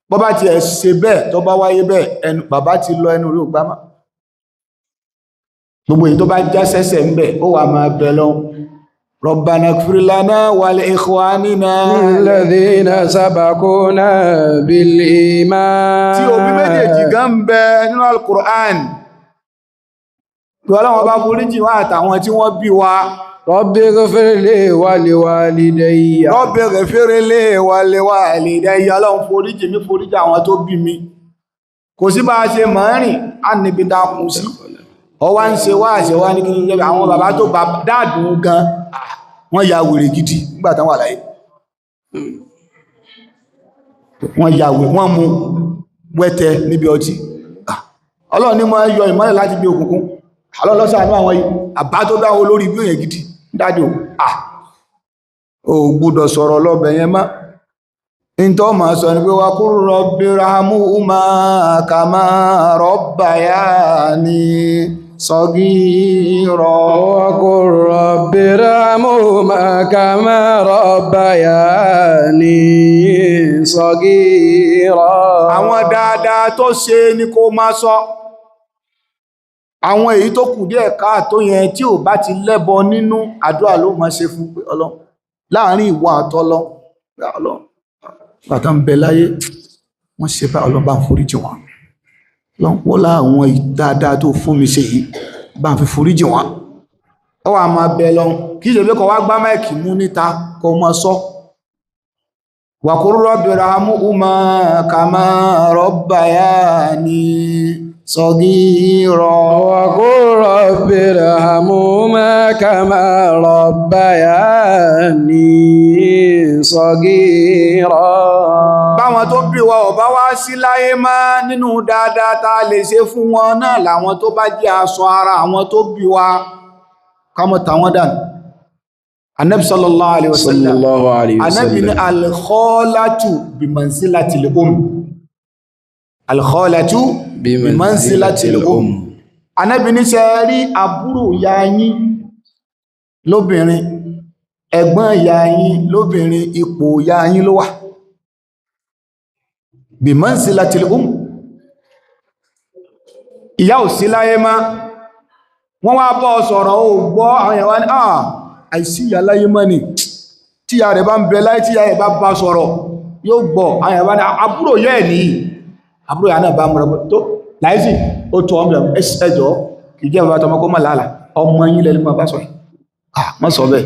Bọ́ bá ti ẹ̀ ṣe bẹ́ẹ̀, tó bá wáyé bẹ́ẹ̀, ẹnu bàbá ti lọ, ẹnu rí ògbá mọ́. Gbogbo èyí tó bá já sẹ́sẹ̀ ń bẹ̀, ó wà máa bẹ lọ. Rabbana ighfir lana wa li ikhwanina الذين سبقونا بالإيمان. Tí òbí méjèèjì gan ń bẹ nínú Al-Qur'an, tí Ọlọ́run bá foríjì wá àtàwọn tí wọ́n bí wa. رب اغفر لي ولوالدي. Rabbi ighfir li wa liwalidayya, Ọlọ́run foríjì mi, foríjì àwọn tó bí mi. Kò sí bá a ṣe mọ̀ ń rìn á níbi tá a kù sí. Ọwá ń ṣe wá àṣẹ wá ní kí ní jẹ́ àwọn bàbá tó bá dáàdùn gan, wọ́n ya wèrè gidi nígbà tán wà láyé. Wọ́n ya wèrè, wọ́n mú wẹ́tẹ níbi ọtí. Ọlọ́run ní máa yọ ìmọ́lẹ̀ láti bí òkùnkùn. Ọlọ́run ló ṣàánú àwọn yìí, àbá tó bá wọn lórí bí òyìn gidi dájú. Ò gbọ́dọ̀ sọ̀rọ̀ lọ́bẹ̀ yẹn mọ́. Ìntọ́ ma sọ ní pé wa qur rabbi irhamhuma kama rabbayani saghira. وقل رب ارحمهما كما ربياني صغيرا. Àwọn dáadáa tó ṣe ni kó máa sọ. Àwọn èyí tó kù díẹ̀ káàtó yẹn, tí ò bá ti lẹ́bọ nínú, àdúrà ló máa ṣe fún pé Ọlọ́run, láàrin ìwọ àtọlọ́run, pé Ọlọ́run, bàtà ń bẹ láyé wọ́n ṣe bá, Ọlọ́run bá ń foríjì wọn. Ọlọ́run, wọ́n láwọn dáadáa tó fún mi ṣe yìí, bá ń fi foríjì wọn. Ó wà máa bẹ lọ, kí ṣe pé kó wá gbá máìkì mú níta kó máa sọ. Wa qur rabbi irhamhuma kama rabbayani saghira. وقل رب ارحمهما كما ربياني صغيرا. Báwọn tó bí wa ọ̀bá wá sí láyé má, nínú dáadáa tá a lè ṣe fún wọn náà làwọn tó bá jẹ́ aṣọ ara àwọn tó bí wa, ká mọ́ tàwọn dànù. Anabi sallallahu alayhi wa sallam, الله عليه. Anabi ní al-khalatu bimanzilatil um. Al-khalatu bimanzilatil um. Anabi ní ṣe rí àbúrò ya yín lóbìnrin, ẹ̀gbọ́n ya yín lóbìnrin, ipò ya yín ló wà, bimanzilatil um. Ìyá ò sí láyé má, wọ́n wá bọ́ sọ̀rọ̀, ó gbọ́. Àwọn èèyàn wá ní àìsí ìyá láyé mọ́ ni. Tí ìyá rẹ̀ bá ń bẹ láyé, tí ìyá rẹ̀ bá bá sọ̀rọ̀, yóò gbọ́. Àwọn èèyàn wá ní àbúrò yẹ́ ẹ̀ ní àbúrò ìyá náà bá múra tó láìsí ó tó ọmọ ẹjọ́ kì í jẹ́ bàbá tọmọ kó mọ̀ lálàá. Ọmọ yín lẹ́nu máa bá sọ̀rọ̀. Má sọ bẹ́ẹ̀,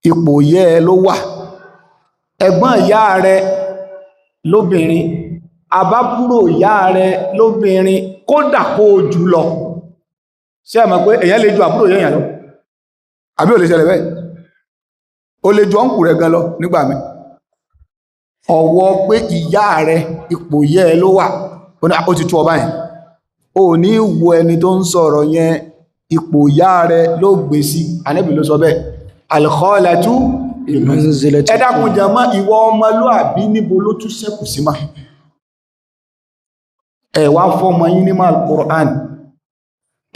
ipò yẹ́ ẹ ló wà. Ẹ̀gbọ́n ìyá rẹ̀ lóbìnrin, àbábúrò ìyá rẹ̀ lóbìnrin, kódà kó o jù lọ. Ṣé ẹ mọ̀ pé èèyàn lè ju àbúrò yẹn lọ? Àbí ò lè ṣẹlẹ̀ bẹ́ẹ̀? O lè ju ọ̀nkù rẹ̀ gan lọ nígbà mi. Ọ̀wọ́ pé ìyá rẹ̀, ipò yẹ́ ẹ ló wà, ó ní ó ti tú ọba yẹn. O ní wo ẹni tó ń sọ̀rọ̀ yẹn, ipò ìyá rẹ̀ ló gbé sí. Ànábì ló sọ bẹ́ẹ̀, al-khalatu. Ẹ dákun jàmá, ìwọ ọmọlúàbí, níbo ló tún ṣẹ́kù sí mà? Ẹ wá fọ́mọ yín ní Al-Qur'an,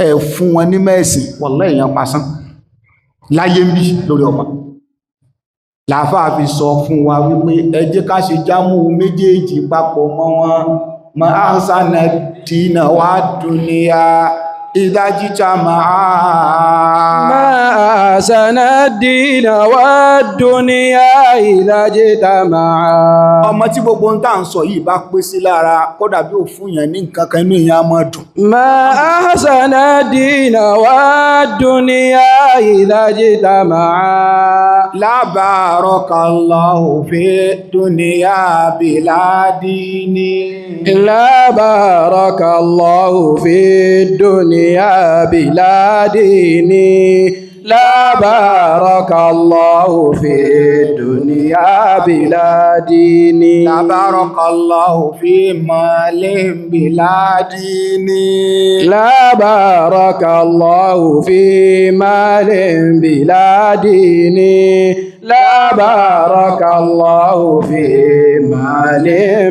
ẹ fún wọn ní mẹ́ẹ̀sìn, wallahi èèyàn pasán láyé ń bí lórí ọmọ. Làáfàá fi sọ fún wa wípé ẹ jẹ́ ká ṣe jámù méjèèjì papọ̀ mọ́ wọn. Ma ahsana dina wa dunya idha jitama'a. ما أحسن الدين والدنيا إذا اجتمعا. Ọmọ tí gbogbo ń tà ń sọ yìí bá pé sí lára, kódà bí ò fún yẹn ní nǹkan kan, inú èèyàn á máa dùn. ما أحسن الدين والدنيا إذا اجتمعا. La barakallahu fi dunya bila dini. لا بارك الله في الدنيا بلا دين، لا بارك الله في الدنيا. الدنيا بلا دين. La barakallahu fi malin bila dini. لا بارك الله في مال بلا دين. لا بارك الله في مال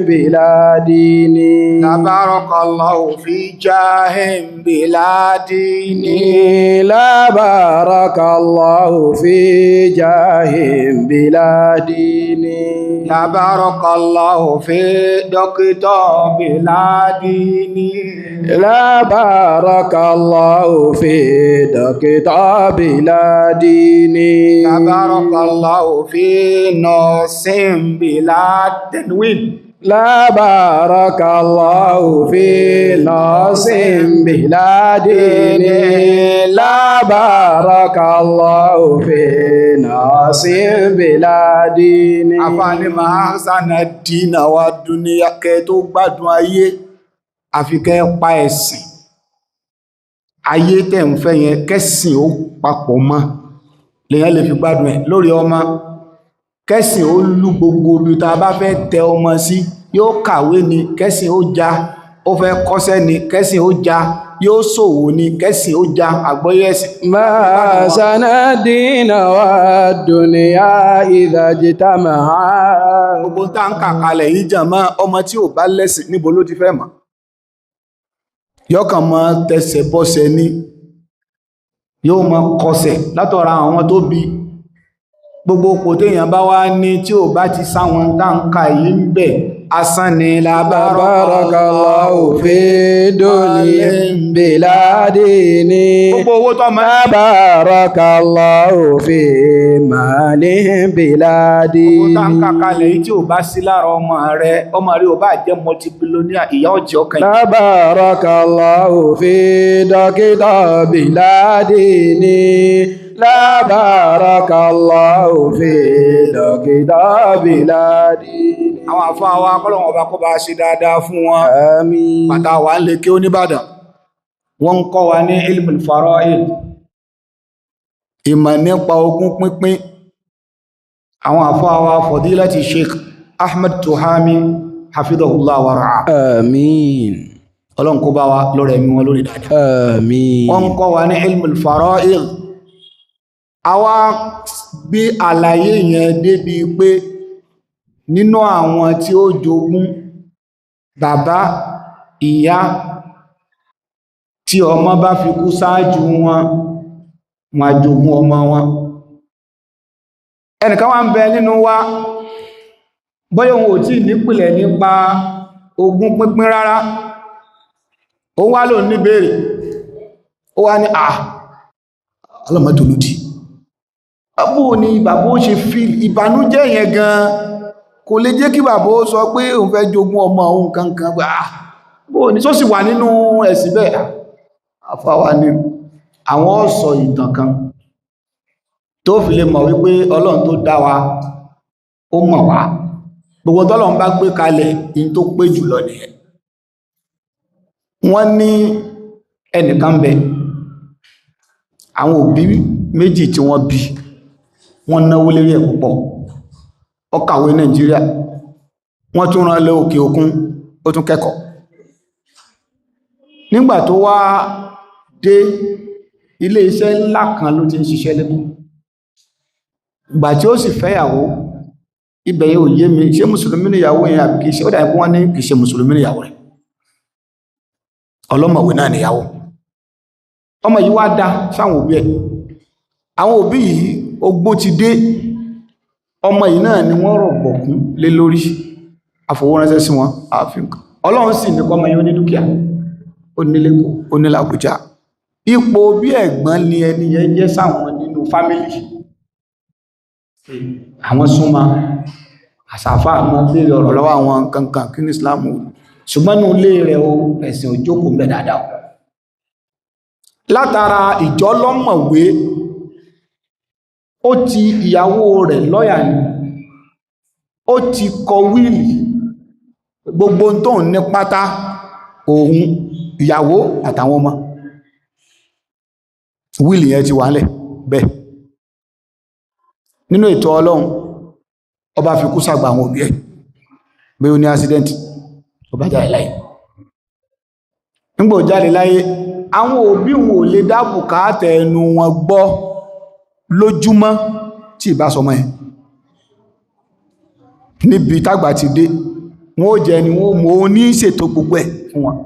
بلا دين. La barakallahu fi jahin bila dini. لا بارك الله في جاه بلا دين. La barakallahu fi dókítà bila dini. لا بارك الله في دكتور بلا دين. La barakallahu fi nọ́ọ̀sìn bila tanwin. لا بارك الله في ناس بلا دين. لا بارك الله في ناس بلا دين. Àfààní máa sànà dínà wa dúníyà, kẹ́ tó gbádùn ayé àfi kẹ́ pa ẹ̀sìn. Ayé tẹ́ ń fẹ́ yẹn, kẹ́sìn ó papọ̀ mọ́ lèyàn lè fi gbádùn ẹ̀. Lórí ọmọ, kẹ́sìn ó lú gbogbo ibi tá a bá fẹ́ tẹ ọmọ sí, yóò kàwé ni kẹ́sìn ó já, ó fẹ́ kọ́ṣẹ́ ni kẹ́sìn ó já, yóò ṣòwò ni kẹ́sìn ó já, àgbọ́yé ẹ̀sìn. ما سنى الدين والدنيا إذا اجتمعا. Gbogbo tá ń kà kalẹ̀ yìí jàmá, ọmọ tí ò bá lẹ́sìn níbo ló ti fẹ́ mọ̀? Yọkàn mọ́ tẹsẹ̀ bọ́sẹ̀ ní, yóò mọ́ kọsẹ̀ látọ̀ra àwọn tó bí. Gbogbo kò téèyàn bá wá ní tí ò bá ti sáwọn tá ń kà yìí ń bẹ̀, asán ni. بارك الله في دنيا بلا دين. Gbogbo owó tó mọ́ لا بارك الله في مال بلا Gbogbo tá ń دين. kà kalẹ̀ yìí tí ò bá sí lára ọmọ rẹ, ọmọ rẹ ò bá jẹ́ multibillionaire, ìyá ọ̀jẹ̀ ọkàn yìí. لا بارك الله في دكتور بلا دين. لا بارك الله في دكتور بلا دين. Àwọn àfáà wa, kọ́lọ̀wọ̀n ọba kó bá ṣe dáadáa fún wọn. آمين. Bàtà wà ń lè kí ó nìbàdàn, wọ́n ń kọ́ wa ní ilmul fara'id, ìmọ̀ nípa ogún pínpín. Àwọn àfáà wa fadilati Sheikh Ahmad Tuhami hafidhahullah wa ra'a, آمين. Ọlọ́run kó bá wa lórí ẹ̀mí wọn lórí dáadáa. آمين. Wọ́n ń kọ́ wa ní ilmul fara'id. Àwa gbé àlàyé yẹn débi pé nínú àwọn tí ó jogún, bàbá, ìyá, tí ọmọ bá fi kú ṣáájú wọn, wọn á jogún ọmọ wọn. Ẹnìkan wá ń bẹ nínú wa, bóyá òun ò tí nípìlẹ̀ nípa ogún pínpín rárá, ó wá lò ní béèrè, ó wá ní à ọlọ́mọdé báwo ni bàbá ó ṣe fi ìbànújẹ́ yẹn gan kò lè jẹ́ kí bàbá ó sọ pé òun fẹ́ jogún ọmọ òun kankan pé ah bóò ní tó sì wà nínú ẹ̀sìn bẹ́ẹ̀. Àfáwà ni àwọn ó sọ ìtàn kan tó fi lè mọ̀ wípé Ọlọ́run tó dá wa ó mọ̀ wá. Gbogbo tọ́lọ́run bá gbé kalẹ̀ in tó pé jùlọ nìyẹn. Wọ́n ní ẹnìkan bẹ, àwọn òbí méjì tí wọ́n bí, wọ́n náwó lérí ẹ̀ púpọ̀. Ó kàwé Nàìjíríà, wọ́n tún rán lọ òkè òkun, ó tún kẹ́kọ̀ọ́. Nígbà tó wá dé, ilé iṣẹ́ ńlá kan ló ti ń ṣiṣẹ́ lẹ́kọ̀ọ́. Ìgbà tí ó sì fẹ́yàwó, ibẹ̀ yẹn ò yé mi, ṣé mùsùlùmí níyàwó yẹn àbí kìí ṣe? Ó dàbí pé wọ́n ní kìí ṣe mùsùlùmí níyàwó rẹ̀, ọlọ́mọ̀wé náà níyàwó. Ọmọ yìí wá dá sáwọn òbí ẹ̀. Àwọn òbí yìí ogbó ti dé, ọmọ yìí náà ni wọ́n rọ̀gbọ̀kún lé lórí, àfowóránṣẹ́ sí wọn àfihàn. Ọlọ́run sì ní kọ́mọ yìí ó ní dúkìá, ó nílé kó, ó ní l'Àbújá. Ipò bí ẹ̀gbọ́n ni ẹni yẹn jẹ́ sáwọn nínú fámílì. Àwọn súnmọ́ àsàfà mọ́ béèrè ọ̀rọ̀ lọ́wọ́ àwọn kankan kí ní Islam, ṣùgbọ́n ní ilé rẹ̀ o, ẹ̀sìn òjókòó ń bẹ dáadáa. Látara ìjọlọ́mọ̀wé, ó ti ìyàwó rẹ̀ lọ́yà ni, ó ti kọ wíìlì gbogbo tó ń ní pátá, òun, ìyàwó àtàwọn ọmọ. Wíìlì yẹn ti wà nílẹ̀ bẹ́ẹ̀. Nínú ètò Ọlọ́run, Ọba fi kú sàgbà àwọn òbí ẹ̀, bí ó ní accident, ọba jáde láyé. Nígbò jáde láyé, àwọn òbí wọn ò lè dá bùkátà ẹnu wọn gbọ́ lójúmọ́ tí ìbá sọmọ ẹ̀. Níbi tágbà ti dé, wọ́n ó jẹ ni wọ́n mú ó ní ṣètò gbogbo ẹ̀ fún wọn.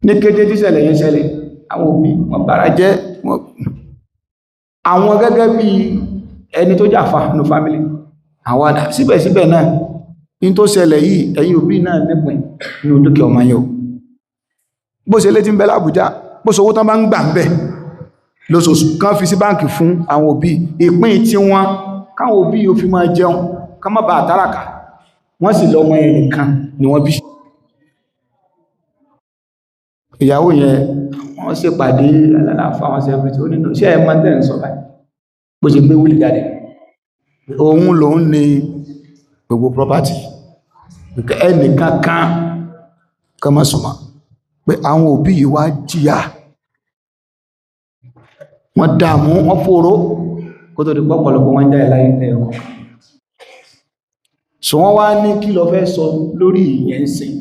Ní kété tí ṣẹlẹ̀ yẹn ṣẹlẹ̀, àwọn òbí wọn bára jẹ́ wọn. Àwọn gẹ́gẹ́ bí ẹni tó jàfà ní family, àwọn àdá síbẹ̀síbẹ̀ náà, ní tó ṣẹlẹ̀ yìí, ẹ̀yin òbí náà nípìn ní dúkìá ọmọ yẹn o. Bó ṣe létí ń bẹ l'Àbújá, bó ṣe owó tán bá ń gbà ń bẹ̀ lóṣooṣù kán fi sí báǹkì fún àwọn òbí, ìpín tí wọ́n káwọn òbí yóò fi máa jẹun, ká má bàa táràkà. Wọ́n sì lọ́mọ yẹn nìkan ni wọ́n bí. Ìyàwó yẹn wọ́n ṣe pàdé alálàáfà wọn ṣe everything, ó nínú ṣé ẹ máa tẹ̀ ń sọ báyìí, bó ṣe gbé wíìlì jáde, òun lòun ní gbogbo property, ẹnìkan kan kan má súnmọ́, pé àwọn òbí yìí wá jìyà, wọ́n dààmú, wọ́n fòró, kó tó di pọ́pọ̀lọpọ̀ wọ́n jáde láyé lẹ́yìn ọkọ̀. So wọ́n wá ní kí lọ fẹ́ sọ lórí ìyẹn ń sìn.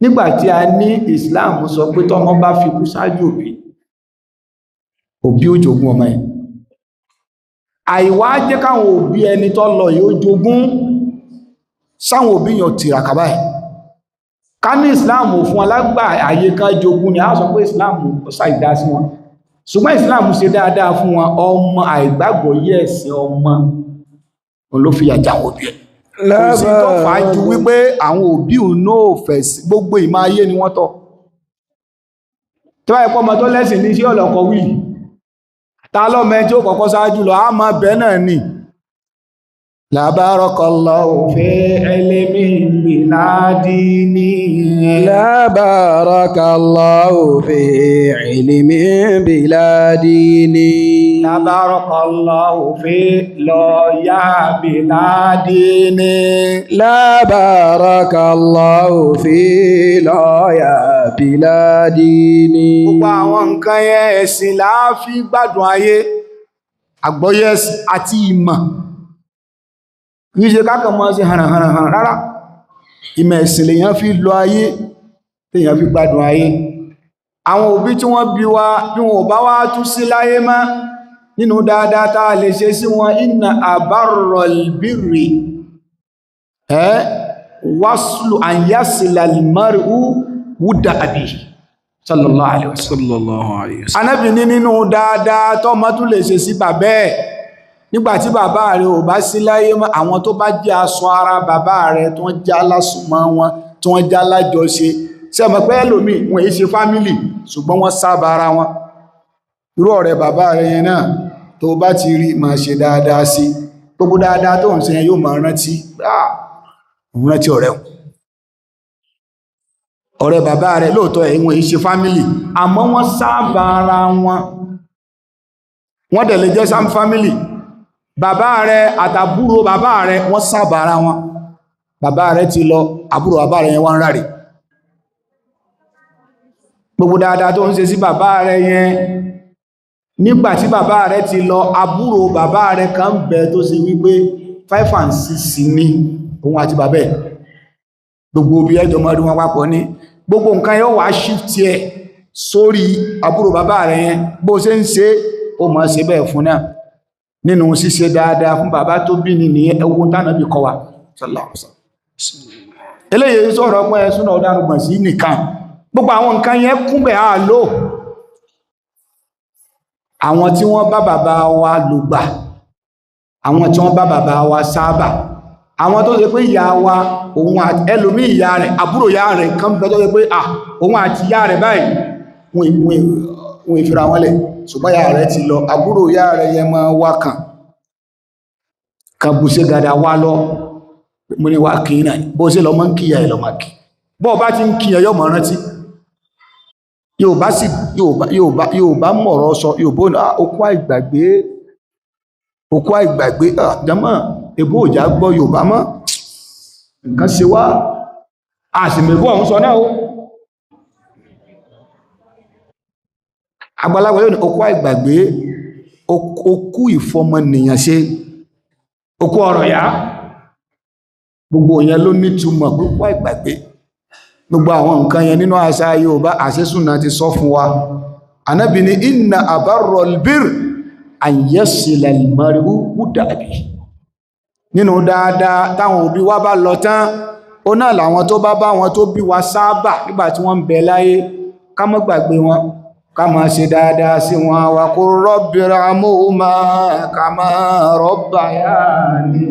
Nígbàtí a ní Islam sọ pé tọ́mọ bá fi kú ṣáájú òbí, òbí ó jogún ọmọ ẹ̀. Àìwá jẹ́ káwọn òbí ẹni tó lọ yóò jogún, sáwọn òbí yàn tìràkà báyìí. Ká ní Islam ò fún alágbà àyè ká jogún ni, a sọ pé Islam ó ṣàìdá sí wọn. Ṣùgbọ́n Islam ṣe dáadáa fún wọn, ọmọ àìgbàgbọ́ yẹ́ ẹ̀sìn ọmọ òun ló fi àjà àwọn òbí ẹ̀. Kò sí tó fà á ju wípé àwọn òbí ò náà fẹ̀ sí gbogbo ìmọ̀ ayé ni wọ́n tọ́. Tí wáyé pọ́ ọmọ tó lẹ́sìn ní sí ọ̀lọ́kọ̀ wíìlì, ta lọ́mọ tí ó kọ́kọ́ ṣáájú lọ, á máa bẹ́ náà ni. La barakallahu fi ilmin bila dini. La barakallahu fi ilmin bila dini. La barakallahu fi lọ́yà bila dini. La barakallahu fi lọ́yà bila dini. Gbogbo àwọn nǹkan yẹn ẹ̀sìn la fi gbádùn ayé, àgbọ́yé ẹ̀sìn àti ìmọ̀. Kìí ṣe kákan mọ́ sí hànàhànà rárá. Ìmọ̀ ẹ̀sìn lèyàn fi lọ ayé, tèyàn fi gbádùn ayé. Àwọn òbí tí wọ́n bí wa, bí wọn ò bá wá tú sí láyé mọ́, nínú dáadáa tá a lè ṣe sí wọn, inna abarral birri waslu an yasila al-mar'u wudda abihi sallallahu alaihi wasallam. Sallallahu alaihi wasallam. Anábì ní nínú dáadáa tọ́mọ tún lè ṣe sí bàbá ẹ̀ nígbàtí bàbá rẹ̀ ò bá sí láyé mọ́, àwọn tó bá jẹ́ aṣọ ara bàbá rẹ̀ tó ń já lásùnmọ́ wọn, tó ń já lájọṣe. Ṣé mọ̀ pé ẹlòmíì wọn èyí ṣe fámílì ṣùgbọ́n wọ́n sábà ara wọn. Irú ọ̀rẹ́ bàbá rẹ̀ yẹn náà tó bá ti rí máa ṣe dáadáa sí. Gbogbo dáadáa tó ń ṣe yẹn yóò máa rántí. Ah, òun rántí ọ̀rẹ́ òun. Ọ̀rẹ́ bàbá rẹ̀ lóòótọ́ ẹ̀ wọn èyí ṣe fámílì àmọ́ wọ́n sábà ara wọn. Wọ́n dẹ̀ lè jẹ́ sam fámílì. Bàbá rẹ̀ àtàbúrò bàbá rẹ̀ wọ́n sábà ara wọn. Bàbá rẹ̀ ti lọ, àbúrò bàbá rẹ̀ yẹn wá ń ráre. Gbogbo dáadáa tó ń ṣe sí bàbá rẹ̀ yẹn, nígbàtí bàbá rẹ̀ ti lọ, àbúrò bàbá rẹ̀ kan ń bẹ tó ṣe wípé 5 and 6 ní òun àti bàbá ẹ̀. Gbogbo bí ẹjọ́ mọ́ rí wọn papọ̀ ní. Gbogbo nǹkan yóò wá shift ẹ̀ sórí àbúrò bàbá rẹ̀ yẹn. Bó ṣe ń ṣe, ó máa ṣe bẹ́ẹ̀ fún náà. Nínú ṣíṣe dáadáa fún bàbá tó bí ní nìyẹn, ẹwọ́n tánàbí kọ́ wa sallallahu alaihi wasallam. Eléyìí sọ̀rọ̀ pé ẹ̀sùn náà dárúgbọ̀n sí nìkan. Gbogbo àwọn nǹkan yẹn kúnbẹ̀ á lò. Àwọn tí wọ́n bá bàbá wa lògbà, àwọn tí wọ́n bá bàbá wa sábà, àwọn tó ṣe pé ìyá wa, òun àti ẹlòmí ìyá rẹ̀, àbúrò ìyá rẹ̀ kan bẹ tó ṣe pé à, òun àti ìyá rẹ̀ báyìí, wọn ìfira wọn lẹ̀, ṣùgbọ́n ìyá rẹ̀ ti lọ, àbúrò ìyá rẹ̀ yẹn máa wá kàn. Kan bù ṣe gàdà wá lọ, mo ní wá kí náà, bó ṣe lọ mọ́ ń kíyà ẹ̀ lọ máa kí. Bó bá ti ń kíyà yóò mọ̀ rántí. Yorùbá sì, Yorùbá mọ̀rọ̀ sọ, Yorùbá ní, ah, okú àìgbàgbé, okú àìgbàgbé, ah, jàmá, èbó ò já gbọ́ Yorùbá mọ́. Nǹkan ṣe wá, a sì mẹ́bọ́ ọ̀hún sọ náà o. Àgbàlagbà yóò ní okú àìgbàgbé, okú ìfọmọnìyàn ṣe. Okú ọ̀rọ̀ yá. Gbogbo yẹn ló nítumọ̀ púpọ̀ ìgbàgbé. Gbogbo àwọn nǹkan yẹn nínú àṣà Yorùbá, àṣẹ́sùnà ti sọ fún wa. Ànábì ní inna abarral bir an yasila al-mar'u wudda abi. Nínú dáadáa táwọn òbí wa bá lọ tán, ó náà làwọn tó bá bá wọn tó bí wa sáábà nígbà tí wọ́n ń bẹ láyé, ká má gbàgbé wọn, ká máa ṣe dáadáa sí wọn. Wa qur rabbirhamhuma kama rabbayani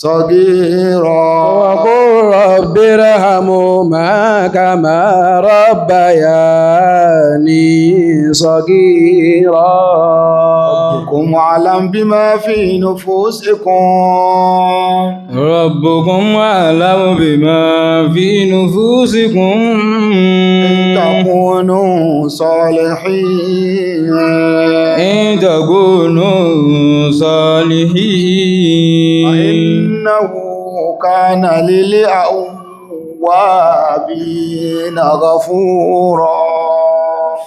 sagira. وقل رب ارحمهما كما ربياني صغيرا. ربكم أعلم بما في نفوسكم. ربكم أعلم بما في نفوسكم. إن تكونوا صالحين. إن تكونوا صالحين. فإنه كان للأوابين غفورا.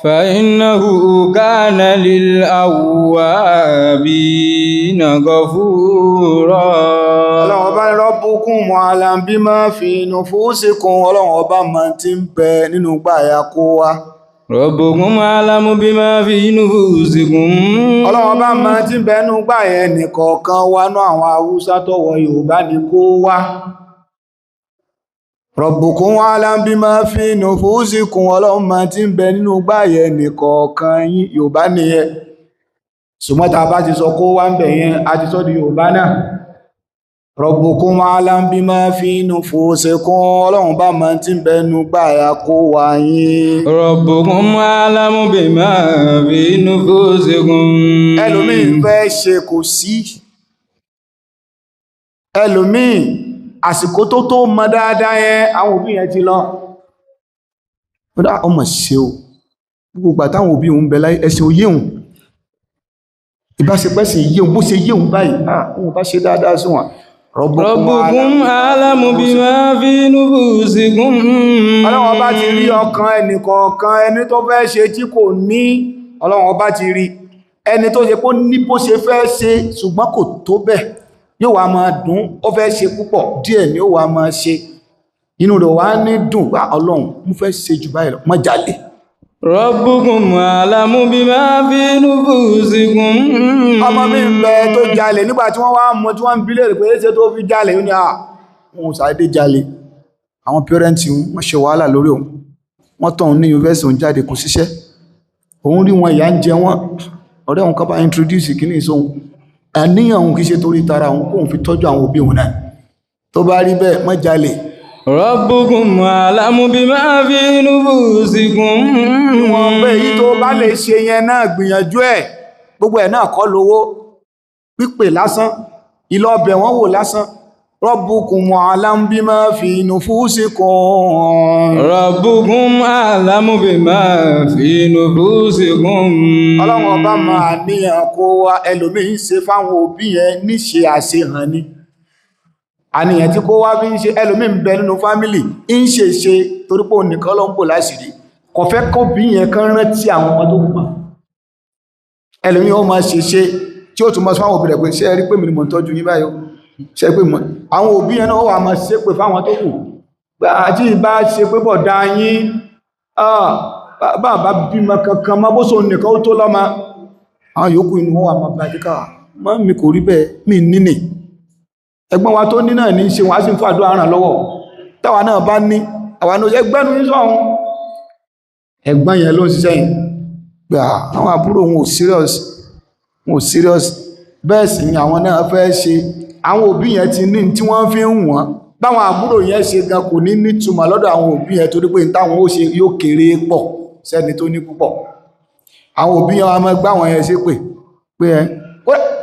فإنه كان للأوابين غفورا. Ọlọ́run ọba ní rabbukum a'lam bima fi nufusikum. Ọlọ́run ọba máa ti ń bẹ nínú gbàyà kó wa. Rabbukum a'lamu bima fi nufusikum. Ọlọ́run ọba máa ti ń bẹ nínú gbàyà ẹnìkọ̀ọ̀kan wa náà, àwọn Haúsá tọwọ́ Yorùbá ní kó wá. Rabbukum a'lam bima fi nufusikum. Ọlọ́run máa ti ń bẹ nínú gbàyà ẹnìkọ̀ọ̀kan yín. Yorùbá nìyẹn. Ṣùgbọ́n tá a bá ti sọ kó wá ń bẹ̀ yẹn, a ti sọ di Yorùbá náà. Rabbukum a'lam bima fi nufusikum. Ọlọ́run bá máa ti ń bẹ nínú gbàyà kó wá yín. Rabbukum a'lamu bima fi nufusikum. Ẹlòmíì fẹ́ ṣe kò sí. Ẹlòmíì àsìkò tó tó mọ dáadáa yẹn, àwọn òbí yẹn ti lọ. Ó dá ọmọ ṣe o. Gbogbo ìgbà táwọn òbí òun bẹ láyé, ẹ̀sìn òye òun. Ìbáṣepẹ́sìn yé òun, bó ṣe yé òun báyìí, òun bá ṣe dáadáa sí wọn. Rabbukum a'lamu bima fi nufusikum. Ọlọ́run ọba ti rí ọkàn ẹnìkọ̀ọ̀kan, ẹni tó fẹ́ ṣe tí kò ní, Ọlọ́run ọba ti rí. Ẹni tó ṣe pé ó ní bó ṣe fẹ́ ṣe ṣùgbọ́n kò tó bẹ́ẹ̀, yóò wá máa dùn, ó fẹ́ ṣe púpọ̀ díẹ̀ ni ó wá máa ṣe. Inú rẹ̀ wá ní dùn pé Ọlọ́run mo fẹ́ ṣe jù báyìí lọ, má jalè. Rabbukum a'lamu bima fi nufusikum. Ọmọ mi ń bẹ tó jalè nígbà tí wọ́n wá mú tí wọ́n ń bi léèrè pé ṣé tó fi jalè, ó ní à wọn ò sáré jalè. Àwọn pẹ́rẹ́ǹtì wọ́n ṣe wàhálà lórí òun. Wọ́n tọ̀ òun ní yunifásitì, òun jáde kò ṣiṣẹ́. Òun rí wọn ìyà ń jẹ wọ́n. Ọ̀rẹ́ òun kan bá introduce kìíní sóhun. Àníyàn òun kìí ṣe torí tara òun, kóun fi tọ́jú àwọn òbí òun náà. Tó bá rí bẹ́ẹ̀, má jalè. Rabbukum a'lamu bima fi nufusikum. Ìwọ̀n bẹ́ẹ̀ yìí tó bá lè ṣe yẹn náà, gbìyànjú ẹ̀. Gbogbo ẹ̀ náà kọ́ lówó. Pípè lásán, ìlọ ọbẹ̀ wọ́n wò lásán. Rabbukum a'lamu bima fi nufusikum. Rabbukum a'lamu bima fi nufusikum. Ọlọ́run ọba máa níyàn kó wa. Ẹlòmíì ń ṣe fáwọn òbí yẹn níṣe àṣehàn ni. Àníyàn tí kó wá fi ń ṣe, ẹlòmíì ń bẹ nínú fámílì ń ṣe ṣe torí pé òun nìkan ló ń bò láṣìírí. Kò fẹ́ kó bí yẹn kan rántí àwọn ọmọ tó kù mọ́. Ẹlòmíì ó máa ṣe ṣe tí ó tún máa sọ fáwọn òbí rẹ̀ pé ṣé ẹ rí pé mi ni mò ń tọ́jú yín báyìí o? Ṣé pé mo àwọn òbí yẹn náà wà máa ṣe pé fáwọn tó kù. Àti ìbá ṣe pé bọ̀dá yín, bàbá bímọ kankan mọ́ bó so nìkan ó tó lọ́mọ. Àwọn yòókù inú wọn wà máa bàjẹ́ káà. Mọ́ mi kò rí bẹ́ẹ̀, mi níní. Ẹ̀gbọ́n wa tó ní náà ní ṣe wọ́n á sì ń fàdúrà ràn lọ́wọ́. Táwa náà bá ní, àwa náà ẹgbẹ́nu yín sọ̀hún. Ẹ̀gbọ́n yẹn ló ń ṣiṣẹ́ yẹn. Pé àwọn àbúrò wọn ò serious, wọn ò serious. Bẹ́ẹ̀ sì ni àwọn náà fẹ́ ṣe. Àwọn òbí yẹn ti ní tí wọ́n fi ń wọ́n. Báwọn àbúrò yẹn ṣe gan kò ní nítumọ̀ lọ́dọ̀ àwọn òbí yẹn torí pé ní táwọn ó ṣe yóò kéré pọ̀ sẹ́ni tó ní púpọ̀. Àwọn òbí yẹn wọ́n máa gbá àwọn yẹn ṣépè pé ẹ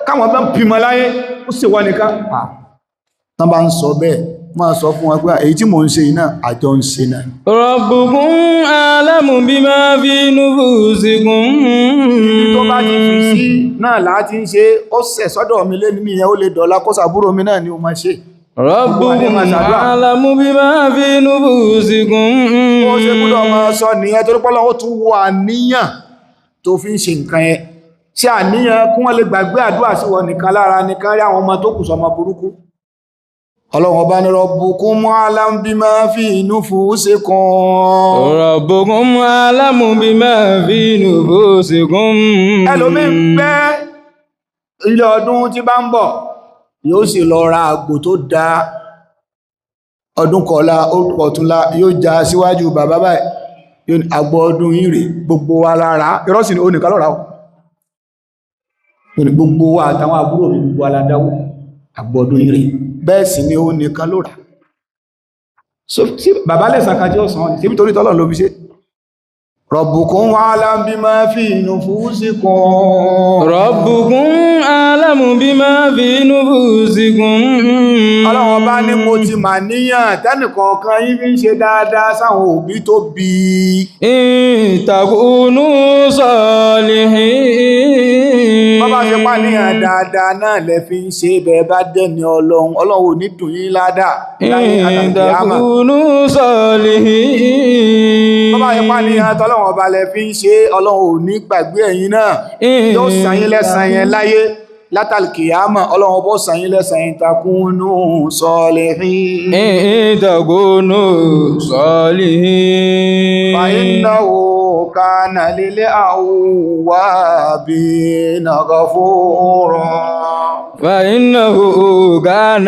káwọn bá ń bímọ láyé ó sì wá nìkan. Tán bá ń sọ bẹ́ẹ̀, máa sọ fún wọn pé èyí tí mò ń ṣe yìí náà àjọ ń ṣe náà. Rabbukum a'lamu bima fi nufusikum. Ibi tó bá ti fi sí náà láti ń ṣe, ó sẹ̀ sọ́dọ̀ mi lé ní ìyẹn, ó lè dọ̀la kó sàbúrò mi náà ni ó máa ṣe. Rabbukum a'lamu bima fi nufusikum. Ó ṣe gbọ́dọ̀ máa sọ nìyẹn torí pé Ọlọ́run ó tún wo àníyàn tó fi ń ṣe nǹkan yẹn. Ṣe àníyàn kí wọ́n lè gbàgbé àdúrà sí wọn nìkan lára nìkan rí àwọn ọmọ tó kù sọmọ burúkú. Ọlọ́run ọba ní rabbukum a'lamu bima fi nufusikum. Rabbukum a'lamu bima fi nufusikum. Ẹlòmí ń bẹ́ ilé ọdún tí bá ń bọ̀ yóò sì lọ ra àgbò tó dáa, ọdún kọ̀ọ̀la ọ̀túnla yóò já síwájú bàbá báyìí, yóò ní àgbò ọdún yìí rèé, gbogbo wa lára irọ́ sì ni ó nìkan lọ́ra o, yóò ní gbogbo wa àtàwọn àbúrò mi gbogbo wa la dáwó, àgbò ọdún yìí rèé, bẹ́ẹ̀ sì ni ó nìkan ló rà. So sí bàbá lẹ́sàn kan tí ó sàn ní síbi torí tọ́lọ̀ ló fi ṣe. Rabbukum a'lamu bima fi nufusikum. Rabbukum a'lamu bima fi nufusikum. Ọlọ́run ọba ní mo ti mà níyàn tẹ́nìkọ̀ọ̀kan yín fi ń ṣe dáadáa sáwọn òbí tó bí i. In takunu salihin. Bọ́ bá ṣe pàníyàn dáadáa náà lẹ fi ń ṣe, bẹ́ẹ̀ bá dẹ́ni Ọlọ́run, Ọlọ́run ò ní dùn yín ládàá láyé In àtàkìyámà. takunu salihin. Bọ́ bá ṣe pàníyàn tọ́lọ́run ọba lẹ fi ń ṣe, Ọlọ́run ò ní gbàgbé ẹ̀yin náà. Yóò san yín lẹ́san yẹn láyé látàkìyámà, Ọlọ́run ọba ó san yín lẹ́san yẹn takunu salihin. In takunu salihin. فإنه كان للأوابين غفورا. فإنه كان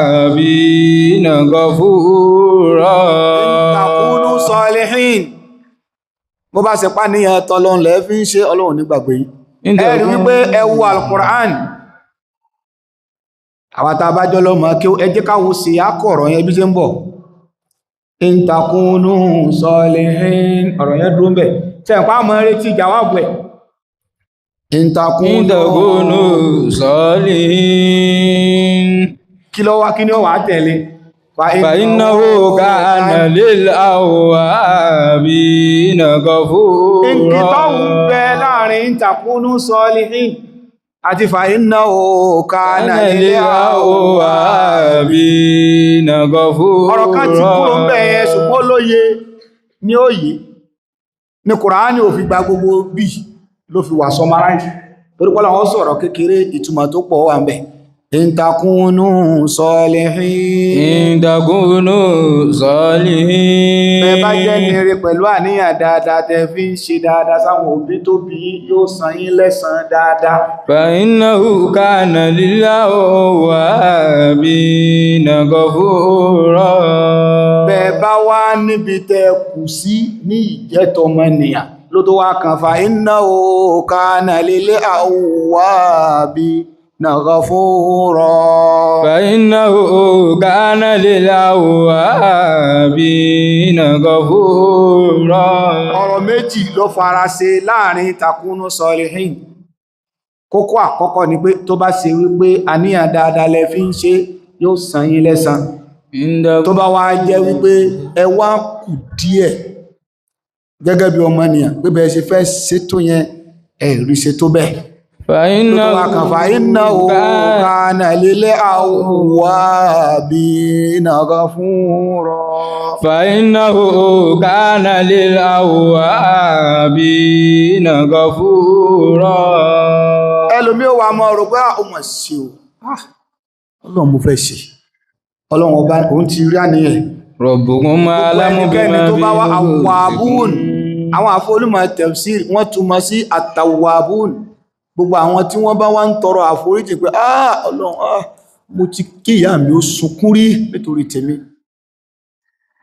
للأوابين غفورا. Takunu salihin. Bó bá ṣe pàníyàn tọ́lọ́run lẹ́ fi ń ṣe, Ọlọ́run nígbàgbé yìí. Ẹ rí wípé ẹ wo Al-Qur'an. Àwọn tá a bá jọ lọ́mọ kí ẹ jẹ́ ká wo sí àkọ̀rọ̀ yẹn bí ṣe ń bọ̀. In takunu salihin. Ọ̀rọ̀ yẹn dúró ń bẹ̀. Ṣé ẹ̀ pa mọ́ retí ìjàwábù ẹ̀? In In takunu salihin. Kí ló wá, kí ni ó wà á tẹ̀lé? فإنه كان للأوابين غفورا. Ìkìtọ́ ń bẹ láàrin ìtàkùnú salihin àti فإنه كان كان للأوابين غفورا. ọ̀rọ̀ kan ti kúrò ń bẹ̀ yẹn, ṣùgbọ́n lóye ní òye ní Kùránì ò fi gba gbogbo bí ló fi wà summarize, torí pé Ọlọ́run sọ̀rọ̀ kékeré, ìtumọ̀ tó pọ̀ wà ń bẹ̀. Ìtàkùnú salihin. In takunu salihin. Bẹ́ẹ̀ bá jẹ́ ní eré pẹ̀lú àníyàn dáadáa tẹ́ fi ń ṣe dáadáa sáwọn òbí tó bí yín, yóò san yín lẹ́san dáadáa. فإنه كان للأوابين غفورا. Bẹ́ẹ̀ bá wá níbi tẹ́ kù sí ní ìjẹ́tọmọnìyàn ló tó wá kan fa innahu kana lil awwabina ghafura. فإنه كان للأوابين غفورا. Ọ̀rọ̀ méjì ló fara ṣe láàrin takunu salihin. Kókó àkọ́kọ́ ni pé tó bá ṣe wípé àníyàn dáadáa lẹ fi ń ṣe, yóò san yín lẹ́san. Tó bá wá jẹ́ wípé ẹ wá kù díẹ̀ gẹ́gẹ́ bí ọmọnìyàn pé bẹ́ẹ̀ ṣe fẹ́ ṣe tó yẹn, ẹ rí ṣe tó bẹ́ẹ̀, ló tó wá kàn fà innahu kana lil awwabina ghafura. فإنه كان للأوابين غفورا. Ẹlòmí ò wà mọ́ rò pé ó mọ̀ sí o, Ọlọ́run mo fẹ́ ṣe, Ọlọ́run ọba òun ti rí àníyàn. ربكم أعلم Ẹnikẹ́ni بما tó bá wá في àwàbùn, نفوسكم. àwọn àfọlùmọ̀ tafsir wọ́n túmọ̀ sí àtàwàbùn, gbogbo àwọn tí wọ́n bá wá ń tọrọ àforíjì pé ah Ọlọ́run, ah mo ti kí ìyá mi ó sunkún rí nítorí tèmi,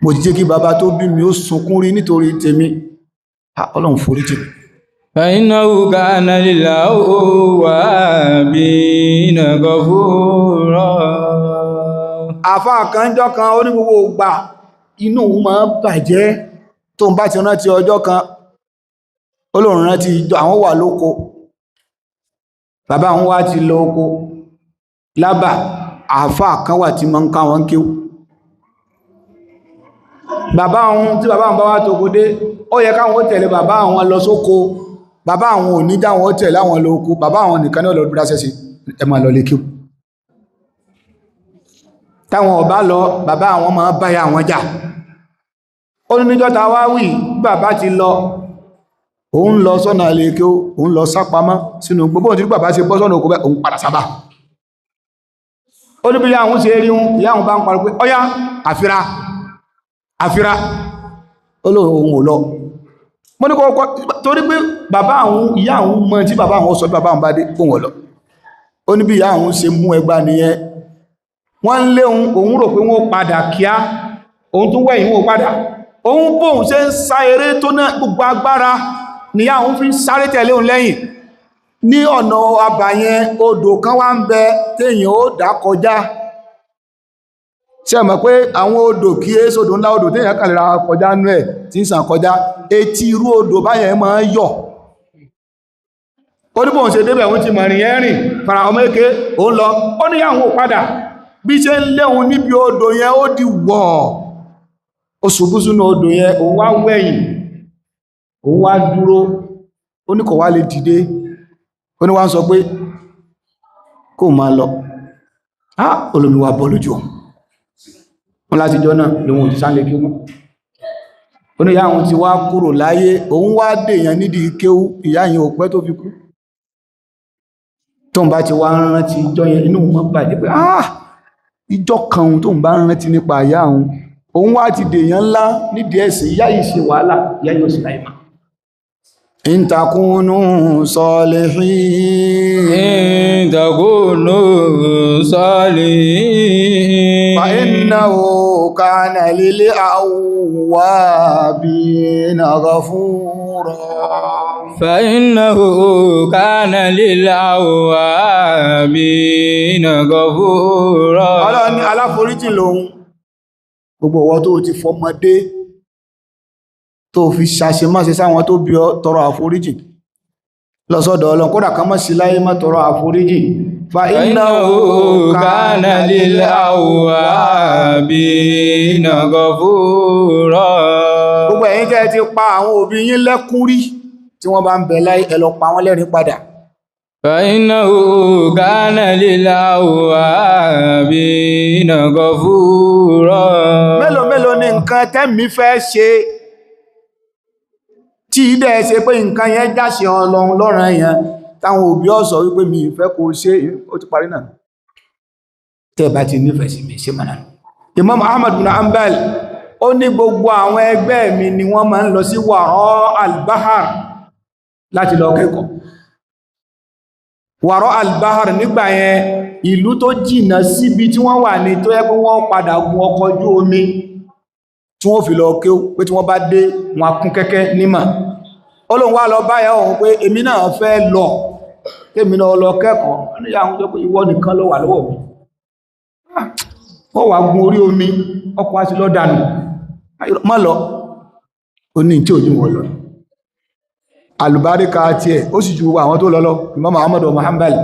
mo ti jẹ́ kí bàbá tó bí mi ó sunkún rí nítorí tèmi, ah Ọlọ́run foríjì mi. فإنه كان للأوابين غفورا. Àfá àkànjọ́ kan ó ní gbogbo ìgbà inú òun máa ń bàjẹ́ tó ń bá ti rántí ọjọ́ kan. Ó lóun rántí ìjọ àwọn wà lóko, bàbá àwọn wá ti lọ oko lábà, àfá kan wà tí máa ń ká wọn kéwú. Bàbá àwọn tí bàbá àwọn bá wá tóko dé, ó yẹ káwọn ó tẹ̀lé bàbá àwọn lọ sóko, bàbá àwọn ò ní dáwọn ó tẹ̀lé àwọn lọ oko, bàbá àwọn nìkan ní ọ̀lọ́ dúró sẹ́sẹ́ ẹ máa lọ lé kéwú. Táwọn ọba lọ, bàbá àwọn máa báyà àwọn jà. Ó ní níjọ́ ta wá wí, bàbá ti lọ, Òun lọ sọ́nà ilé kí òun lọ sápamọ́ sínú gbogbo ohun tí bàbá ṣe bọ́ sọ́nà oko bẹ́ẹ̀, òun padà sábà. Ó ní bí ìyá òun ṣe rí un, ìyá òun bá ń parí pé ọyá àfira àfira. Ó lóun òun ò lọ. Mo ní kọ́kọ́ torí pé bàbá àwọn ìyá àwọn mọ tí bàbá àwọn sọ bí bàbá àwọn bá dé òun ò lọ. Ó ní bí ìyá àwọn ṣe mú ẹgbà nìyẹn. Wọ́n ń lé òun, òun rò pé wọ́n padà kíá, òun tún wẹ̀yìn wọ́n padà. Òun bóun ṣe ń sá eré tó náà gbogbo agbára níyà òun fi ń sáré tẹ̀lé òun lẹ́yìn. Ní ọ̀nà abà yẹn, odò kan wá ń bẹ téèyàn ó dá kọjá. Ṣé ẹ mọ̀ pé àwọn odò kí é sódò ńlá, odò téèyàn kàn lè ra kọjá nú ẹ̀ tí ń sàn kọjá, etí irú odò báyẹn máa ń yọ̀. Ó ní bóun ṣe débẹ̀, òun ti mọ̀rìn yẹn rìn fara ọmọ èké òun lọ. Ó ní àwọn ò padà. Bí ṣe ń léhun níbi odò yẹn, ó di wọ̀, ó ṣubú sínú odò yẹn, òun wá wẹ̀yìn, òun wá dúró. Ó ní kò wá lè dìde. Ó ní wá ń sọ pé kó máa lọ. Á olómi wa bọ́ lójú òun. Wọn láti jọ náà lòun ò ti sáńlé kí mọ́. Ó ní ìyá àwọn ti wá kúrò láyé, òun wá dèèyàn nídìí kéwú. Ìyá yẹn ò pẹ́ tó fi kú. Tóun bá ti wá rántí ìjọ yẹn, inú wọn bàjẹ́ pé ah, ìjọ kan òun tóun bá rántí nípa ìyá òun, òun wá ti dèèyàn ńlá nídìí ẹ̀sìn. Ìyá yìí ṣe wàhálà, ìyá yìí ò sì láì mọ̀. In takunu salihin. إن تكونوا صالحين Fa innahu kana lil awwabina ghafura. فإنه كان للأوابين غفورا. Ọlọ́run ní aláforíjì lòun. Gbogbo ọwọ́ tó ti fọmọdé tó fi ṣàṣemáṣe sáwọn tó bí ọ, tọrọ àforíjì lọ́sọ́dọ̀ Ọlọ́run, kódà kan mọ́ sí láyé má tọrọ àforíjì. Fa فإنه كان للأوابين غفورا. Gbogbo ẹ̀yin tẹ́ ti pa àwọn òbí yín lẹ́kún rí, tí wọ́n bá ń bẹ láyé, ẹ lọ pa wọ́n lẹ́rìn padà. فإنه كان للأوابين غفورا. Mélòó mélòó ni nǹkan tẹ́mi fẹ́ ṣe tí ìdẹ́ ṣe pé nǹkan yẹn jáṣe Ọlọ́run lọ́rọ̀ yẹn, táwọn òbí ó sọ wípé mi ìfẹ́ kó ṣe, ó ti parí náà. Tẹ́ bá ti nífẹ̀ẹ́ sí mi ṣe mọ̀nà. Imam Ahmad bin Hanbal ó ní gbogbo àwọn ẹgbẹ́ mi ni wọ́n máa ń lọ sí wàrọ́ albahar láti lọ kẹ́kọ̀ọ́. Wàrọ́ albahar nígbà yẹn, ìlú tó jìnà síbi tí wọ́n wà ní, tó yẹ pé wọ́n padà gun ọkọ̀ ojú omi tí wọ́n fi lọ kéwú, pé tí wọ́n bá dé wọn kún kẹ́kẹ́ nímọ̀. Ó lóun wá lọ báyà òun pé èmi náà fẹ́ lọ, kémi náà lọ kẹ́kọ̀ọ́. Ó ní àwọn tó pé ìwọ nìkan ló wà lọ́wọ́ mi, wọ́n wà gun orí omi, ọkọ̀ á sì lọ dànù, má lọ. Ó ní tí òjú wọn lọ àlùbáríkà tiẹ̀, ó sì ju àwọn tó lọ lọ. Imam Ahmad Hanbal,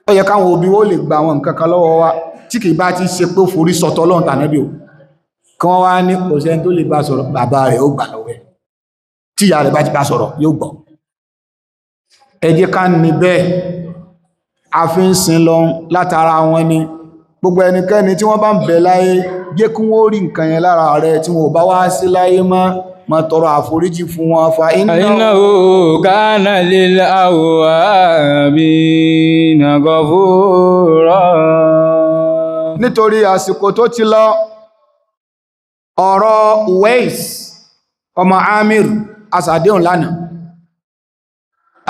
ó yẹ káwọn òbí wọ́n lè gba àwọn nǹkan kan lọ́wọ́ wa tí kìí bá ti ṣe pé forí sọtọ́ lọ́n tànábì o, kí wọ́n wá ní kò sẹ́ni tó lè bá sọ̀rọ̀, bàbá rẹ̀ ó gbà lọ́wọ́ ẹ̀, tí ìyá rẹ̀ bá ti bá sọ̀rọ̀ yóò gbọ́. Ẹ jẹ́ ká ní bẹ́ẹ̀, a fi ń sin lọ látara wọn ni. Gbogbo ẹnikẹ́ni tí wọ́n bá ń bẹ láyé, jẹ́ kí wọ́n rí nǹkan yẹn lára rẹ̀. Tí wọ́n ò bá wá sí láyé mọ́, máa tọrọ àforíjì fún wọn. Fa فإنه كان للأوابين غفورا. Nítorí àsìkò tó ti lọ, ọ̀rọ̀ Uwais ọmọ Amir asàdéhùn lánàá,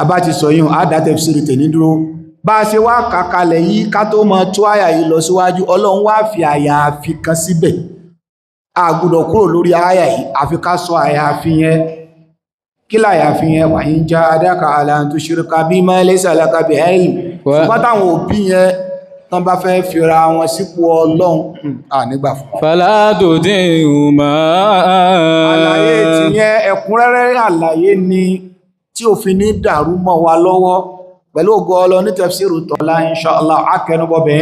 àbá ti sọ yíò àdá tafsiri tè ní dúró. Bá a ṣe wá kàkalẹ̀ yìí, ká tó mọ tó àyà yìí lọ síwájú, Ọlọ́run wá fi àyàfi kan síbẹ̀. A gbọ́dọ̀ kúrò lórí àyà yìí àfi ká sọ àyàfi yẹn. Kí láyàfi yẹn? Wà ń já adáka ala tushrika bima laysa laka bihi ilm. Ṣùgbọ́n táwọn òbí yẹn tán bá fẹ́ fira wọn sípò Ọlọ́run, à nígbà fún wọn. فلا تطعهما. Àlàyé ti yẹn, ẹ̀kúnrẹ́rẹ́ àlàyé ni tí òfin ní dàrú mọ́ wa lọ́wọ́. Pẹ̀lú ògo Ọlọ́run, ní tafsiru tọ́lá, insha Allah, akẹnubọ̀bẹ̀.